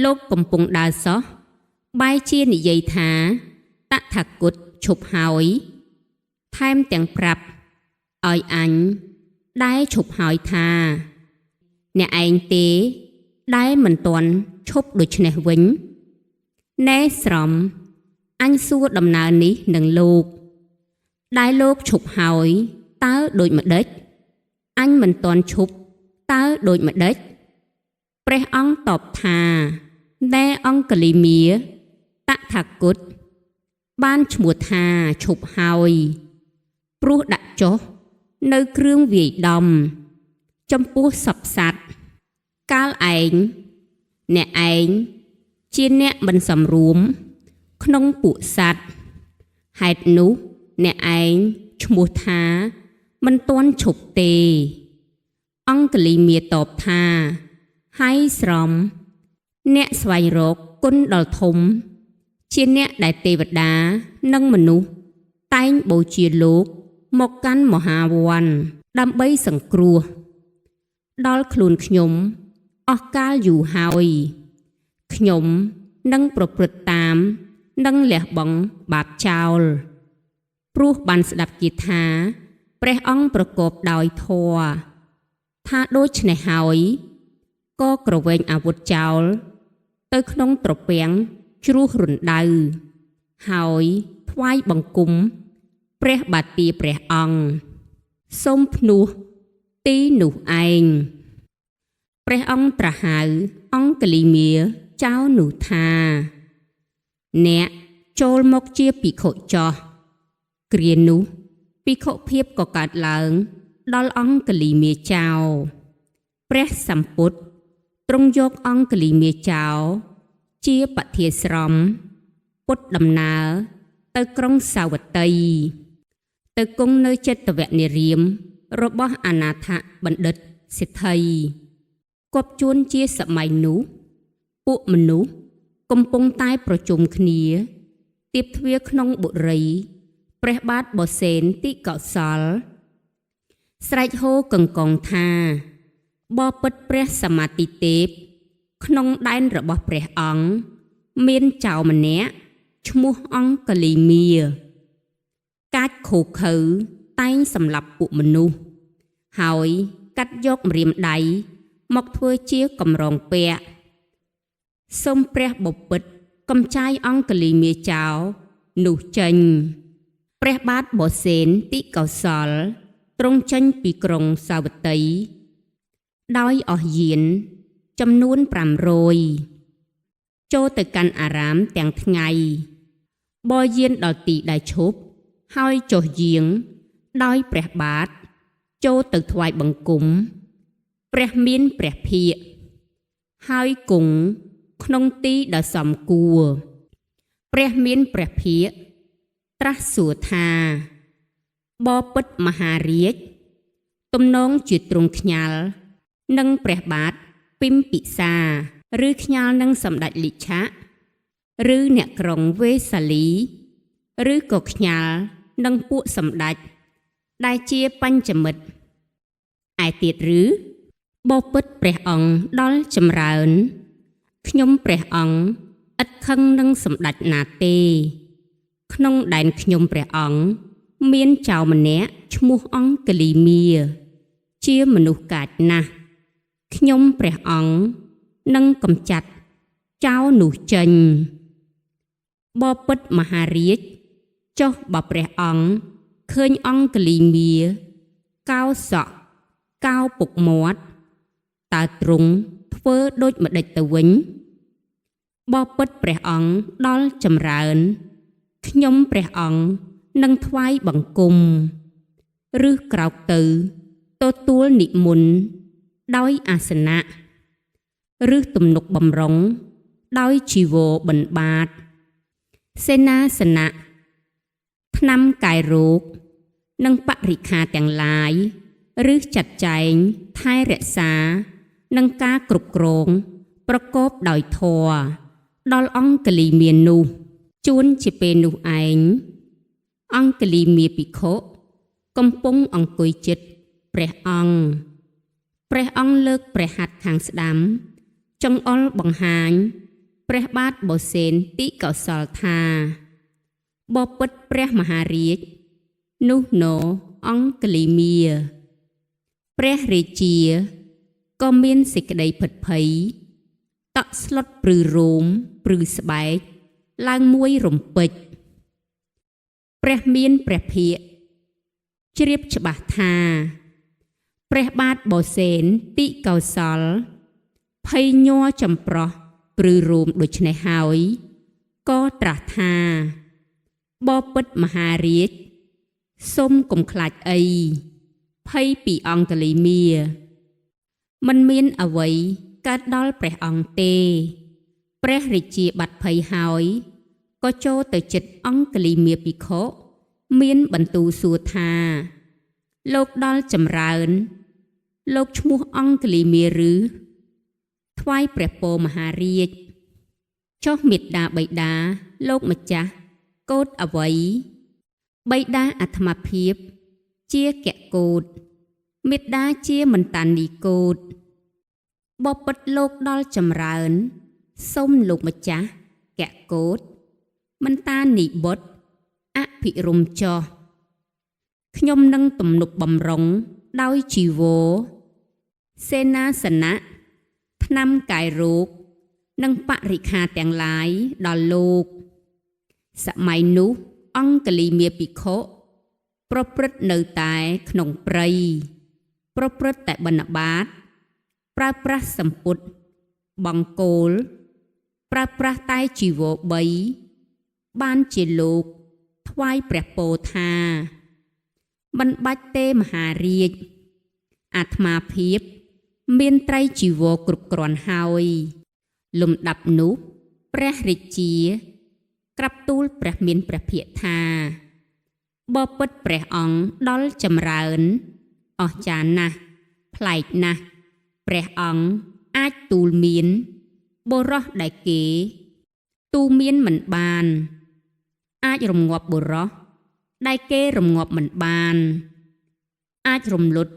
លោកកំពុងដើរសោះបែរជានិយាយថាតថាគតឈប់ហើយថែមទាំងប្រាប់ឲ្យអញដែលឈប់ហើយថាអ្នកឯងទេដែលមិនទាន់ឈប់ដូច្នេះវិញណែស្រមអញសួរដំណើរនេះនឹងលោកដែលលោកឈប់ហើយតើដូចម្ដេចអញមិនទាន់ឈប់តើដូចម្ដេចព្រះអង្គតបថាណែអង្គលីមាតថាគតបានឈ្មោះថាឈប់ហើយព្រោះដាក់ចុះនៅគ្រឿងវាយដំចំពោះសព្វសត្វកាលឯងអ្នកឯងជាអ្នកមិនសំរួមក្នុងពួកសត្វហេតុនោះអ្នកឯងឈ្មោះថាមិនទាន់ឈប់ទេអង្គលីមាតបថាហើយស្រមអ្នកស្វែងរកគុណដ៏ធំជាអ្នកដែលទេវតានិងមនុស្សតែងបូជាលោកមកកាន់មហាវ័នដើម្បីសង្គ្រោះដល់ខ្លួនខ្ញុំអស់កាលយូរហើយខ្ញុំនឹងប្រព្រឹត្តតាមនិងលះបង់បាបចោលព្រោះបានស្ដាប់គាថាព្រះអង្គប្រកបដោយធម៌ថាដូច្នេះហើយក៏ក្រវែងអាវុធចោលទៅក្នុងត្រពាំងជ្រោះរណ្ដៅហើយថ្វាយបង្គំព្រះបាទទាព្រះអង្គសូមភ្នោះទីនោះឯងព្រះអង្គត្រាស់ហៅអង្គលីមាចៅនោះថាអ្នកចូលមកជាភិក្ខុចោះគ្រានោះភិក្ខុភាពក៏កើតឡើងដល់អង្គលីមាចៅព្រះសម្ពុទ្ធទ្រង់យកអង្គលីមាចៅជាបធាស្រមពុទ្ធដំណើរទៅក្រុងសាវត្ថីទៅគង់នៅចិត្តវនិរាមរបស់អនាថបណ្ឌិតសិទ្ធិគប់ជួនជាសម័យនោះពួកមនុស្សកំពុងតែប្រជុំគ្នាទៀបទ្វារក្នុងបុរីព្រះបាទបសេនតិកោសលស្រែកហូរកង្កងថាបពិតព្រះសមាទិទេពក្នុងដែនរបស់ព្រះអង្គមានចៅម្នាក់ឈ្មោះអង្គលីមាកាចខូខើតែងសម្លាប់ពួកមនុស្សហើយកាត់យកម្រាមដៃមកធ្វើជាកម្រងពាក់សូមព្រះបពិតកំចាយអង្គលីមាចោនោះចេញព្រះបាទបសេនតិកោសលទ្រង់ចេញពីក្រុងសាវត្ថីដោយអស់យានចំនួន500ចូលទៅកាន់អារាមទាំងថ្ងៃបយានដល់ទីដែលឈប់ហើយចុះយាងដោយព្រះបាទចូលទៅថ្វាយបង្គំព្រះមានព្រះភិក្ខហើយគង់ក្នុងទីដ៏សមគួរព្រះមានព្រះភិក្ខត្រាស់សួរថា បពិតមហារាជទំនងជាទ្រង់ខ្ញាល់និងព្រះបាទពិម្ពិសាឬខ្ញាល់នឹងសម្ដេចលិឆៈឬអ្នកក្រុងវេសាលីឬក៏ខ្ញាល់នឹងពួកសម្ដេចដែលជាបញ្ចមិត្តឯទៀតឬបពិតព្រះអង្គដល់ចម្រើនខ្ញុំព្រះអង្គឥតខឹងនឹងសម្ដេចណាទេក្នុងដែនខ្ញុំព្រះអង្គមានចៅម្នាក់ឈ្មោះអង្គលីមាជាមនុស្សកាចណាស់ខ្ញុំព្រះអង្គនឹងកំចាត់ចៅនោះចេញបពិតមហារាជចុះបើព្រះអង្គឃើញអង្គលីមាកោសក់កោពុកមាត់តើទ្រង់ធ្វើដូចម្ដេចទៅវិញបពិតព្រះអង្គដល់ចម្រើនខ្ញុំព្រះអង្គនឹងថ្វាយបង្គំឬក្រោកទៅទទួលនិមន្តដោយអាសនៈឬទំនុកបំរុងដោយជីវរបិណ្ឌបាតសេនាសនៈថ្នាំកែរោគនិងបរិក្ខារទាំងឡាយឬចាត់ចែងថែរក្សានិងការគ្រប់គ្រងប្រកបដោយធម៌ដល់អង្គលីមានោះជួនជាពេលនោះឯងអង្គលីមាភិក្ខុកំពុងអង្គុយជិតព្រះអង្គព្រះអង្គលើកព្រះហស្ថខាងស្ដាំចង្អុលបង្ហាញព្រះបាទបូសេនទីកោសលថាបពិតព្រះមហារាជនោះណូអង្គលីមាព្រះរាជាក៏មានសេចក្តីភិតភ័យតក់ស្លុតព្រឺរោមព្រឺស្បែកឡើងមួយរំពេចព្រះមានព្រះភិក្ខជ្រាបច្បាស់ថាព្រះបាទបូសេនទីកោសលភ័យញ័រចំប្រោះព្រឺរោមដូច្នេះហើយក៏ត្រាស់ថាបពិតមហារាជសូមកុំខ្លាចអីភ័យពីអង្គលីមាមិនមានអ្វីកើតដល់ព្រះអង្គទេព្រះរាជាបាត់ភ័យហើយក៏ចូលទៅជិតអង្គលីមាភិក្ខុមានបន្ទូលសួរថាលោកដល់ចម្រើនលោកឈ្មោះអង្គលីមាឬថ្វាយព្រះពរមហារាជចុះមេត្តាបិតាលោកម្ចាស់កោតអ្វីបិតាអាត្មាភាពជាកកោតមេត្តាជាមន្តានីកោតបពិតលោកដល់ចម្រើនសូមលោកម្ចាស់កកោតមន្តានីបុត្រអភិរមចោះខ្ញុំនឹងទំនប់បំរុងដោយជីវរសេនាសនៈថ្នាំកែរោគនិងបរិក្ខារទាំងឡាយដល់លោកសម័យនោះអង្គលីមាភិក្ខុប្រព្រឹត្តនៅតែក្នុងព្រៃប្រព្រឹត្តតែបិណ្ឌបាតប្រើប្រាស់សម្ពុតបង្គោលប្រើប្រាស់តែជីវរ3បានជាលោកថ្វាយព្រះពរថាមិនបាច់ទេមហារាជអាត្មាភាពមានត្រៃជីវរគ្រប់គ្រាន់ហើយលំដាប់នោះព្រះរាជាក្រាបទូលព្រះមានព្រះភិក្ខថាបពិតព្រះអង្គដល់ចម្រើនអស្ចារ្យណាស់ប្លែកណាស់ព្រះអង្គអាចទូលមានបុរសដែលគេទូមានមិនបានអាចរងាប់បុរសដែលគេរងាប់មិនបានអាចរំលត់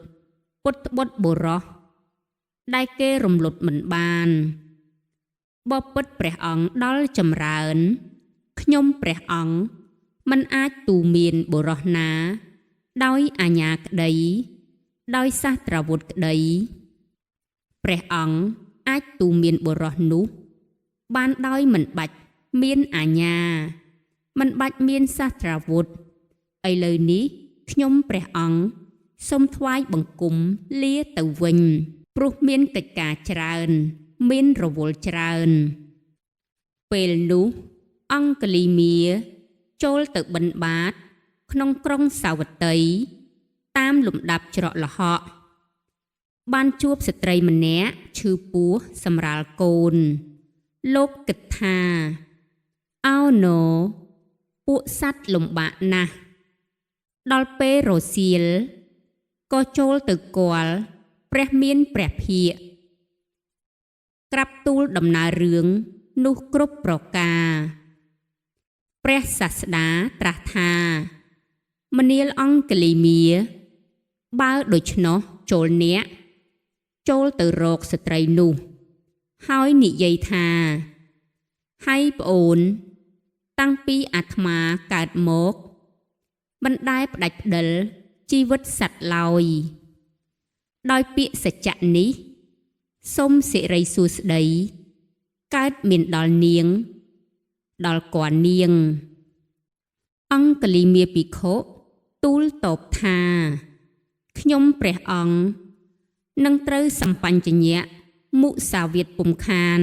ពុទ្ធបុត្របុរសដែលគេរំលត់មិនបានបពិតព្រះអង្គដល់ចម្រើនខ្ញុំព្រះអង្គមិនអាចទូមានបុរសណាដោយអាជ្ញាក្តីដោយសាស្ត្រាវុធក្តីព្រះអង្គអាចទូមានបុរសនោះបានដោយមិនបាច់មានអាជ្ញាមិនបាច់មានសាស្ត្រាវុធឥឡូវនេះខ្ញុំព្រះអង្គសូមថ្វាយបង្គំលាទៅវិញព្រោះមានកិច្ចការច្រើនមានរវល់ច្រើនពេលនោះអង្គលីមាចូលទៅបិណ្ឌបាតក្នុងក្រុងសាវតីតាមលំដាប់ច្រកល្ហកបានជួបស្ត្រីម្នាក់ឈឺពោះសម្រាលកូនលោកគិតថាអោណូពួកសត្វលំបាកណាស់ ដល់ពេលរសៀលក៏ចូលទៅគាល់ព្រះមានព្រះភិក្ខក្រាបទូលដំណើររឿងនោះគ្រប់ប្រការព្រះសាស្តាត្រាស់ថាមនាលអង្គលីមាបើដូច្នោះចូលអ្នកចូលទៅរកស្ត្រីនោះហើយនិយាយថាហើយប្អូនតាំងពីអាត្មាកើតមកមិនដែលផ្ដាច់ផ្ដិលជីវិតសត្វឡើយដោយពាក្យសច្ចៈនេះសូមសិរីសួស្តីកើតមានដល់នាងដល់កននាងអង្គលីមាភិក្ខុទូលតបថាខ្ញុំព្រះអង្គនឹងត្រូវសម្បញ្ញៈមុសាវាទពុំខាន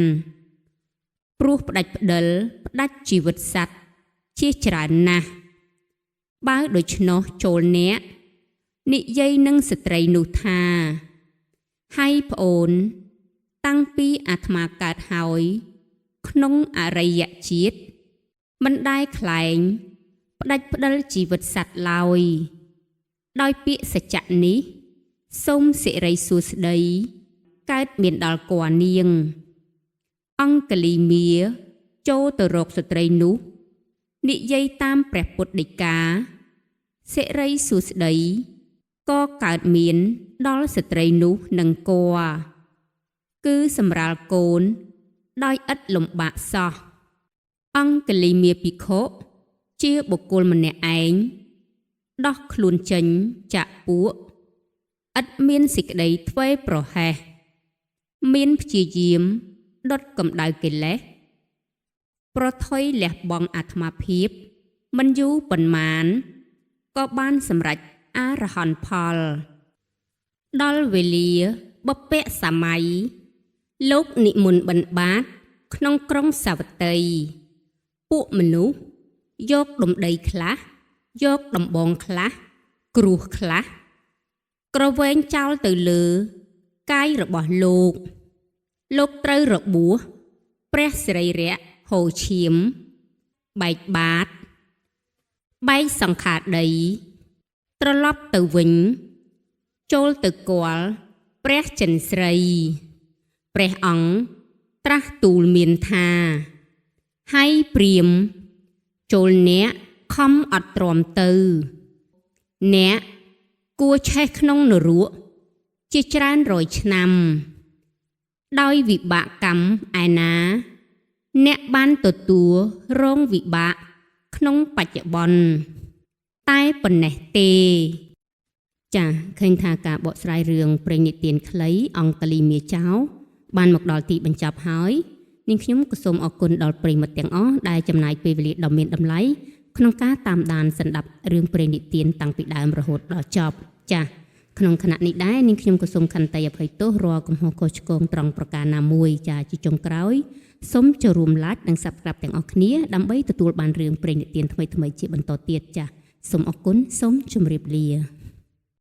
ព្រោះផ្ដាច់ផ្ដិលផ្ដាច់ជីវិតសត្វជាច្រើនណាស់បើដូច្នោះចូលអ្នកនិយាយនឹងស្ត្រីនោះថាហើយប្អូនតាំងពីអាត្មាកើតហើយក្នុងអរិយជាតិមិនដែលក្លែងផ្ដាច់ផ្ដិលជីវិតសត្វឡើយដោយពាក្យសច្ចៈនេះសូមសិរីសួស្តីកើតមានដល់គរនាងអង្គលីមាចូលទៅរកស្ត្រីនោះនិយាយតាមព្រះពុទ្ធដីកាសិរីសួស្តីក៏កើតមានដល់ស្ត្រីនោះនឹងគរគឺសម្រាលកូនដោយឥតលំបាកសោះអង្គលីមាភិក្ខុជាបុគ្គលម្នាក់ឯងដោះខ្លួនចេញចាក់ពួកឥតមានសេចក្តីធ្វេសប្រហែសមានព្យាយាមដុតកម្ដៅកិលេសប្រថុយលះបង់អាត្មាភាពមិនយូរប៉ុន្មានក៏បានសម្រេចអរហន្តផលដល់វេលាបុព្វសម័យលោកនិមន្តបិណ្ឌបាតក្នុងក្រុងសាវត្ថីពួកមនុស្សយកដំដីខ្លះយកដំបងខ្លះគ្រោះខ្លះក្រវែងចោលទៅលើកាយរបស់លោកលោកត្រូវរបួសព្រះសិរីរៈហូរឈាមបែកបាតបែកសង្ខាដីត្រឡប់ទៅវិញចូលទៅគាល់ព្រះចិនស្រីព្រះអង្គត្រាស់ទូលមានថាហើយព្រាមចូលអ្នកខំអត់ទ្រាំទៅអ្នកគួរឆេះក្នុងនរកជាច្រើនរយឆ្នាំដោយវិបាកកម្មឯណាអ្នកបានទទួលរងវិបាកក្នុងបច្ចុប្បន្នតែប៉ុណ្ណេះទេចា៎ឃើញថាការបកស្រាយរឿងព្រេងនិទានខ្លីអង្គលីមាចៅបានមកដល់ទីបញ្ចប់ហើយនាងខ្ញុំក៏សូមអរគុណដល់ប្រិយមិត្តទាំងអស់ដែលចំណាយពេលវេលាដ៏មានតម្លៃក្នុងការតាមដានស្ដាប់រឿងព្រេងនិទានតាំងពីដើមរហូតដល់ចប់ចា៎ក្នុងខណៈនេះដែរនាងខ្ញុំក៏សូមខន្តីអភ័យទោសរាល់កំហុសខុសឆ្គងត្រង់ប្រការណាមួយចា៎ជាចុងក្រោយសូមចូលរួម Like និង Subscribe ទាំងអស់គ្នាដើម្បីទទួលបានរឿងព្រេងនិទានថ្មីៗជាបន្តទៀតចា៎សូមអរគុណសូមជម្រាបលា។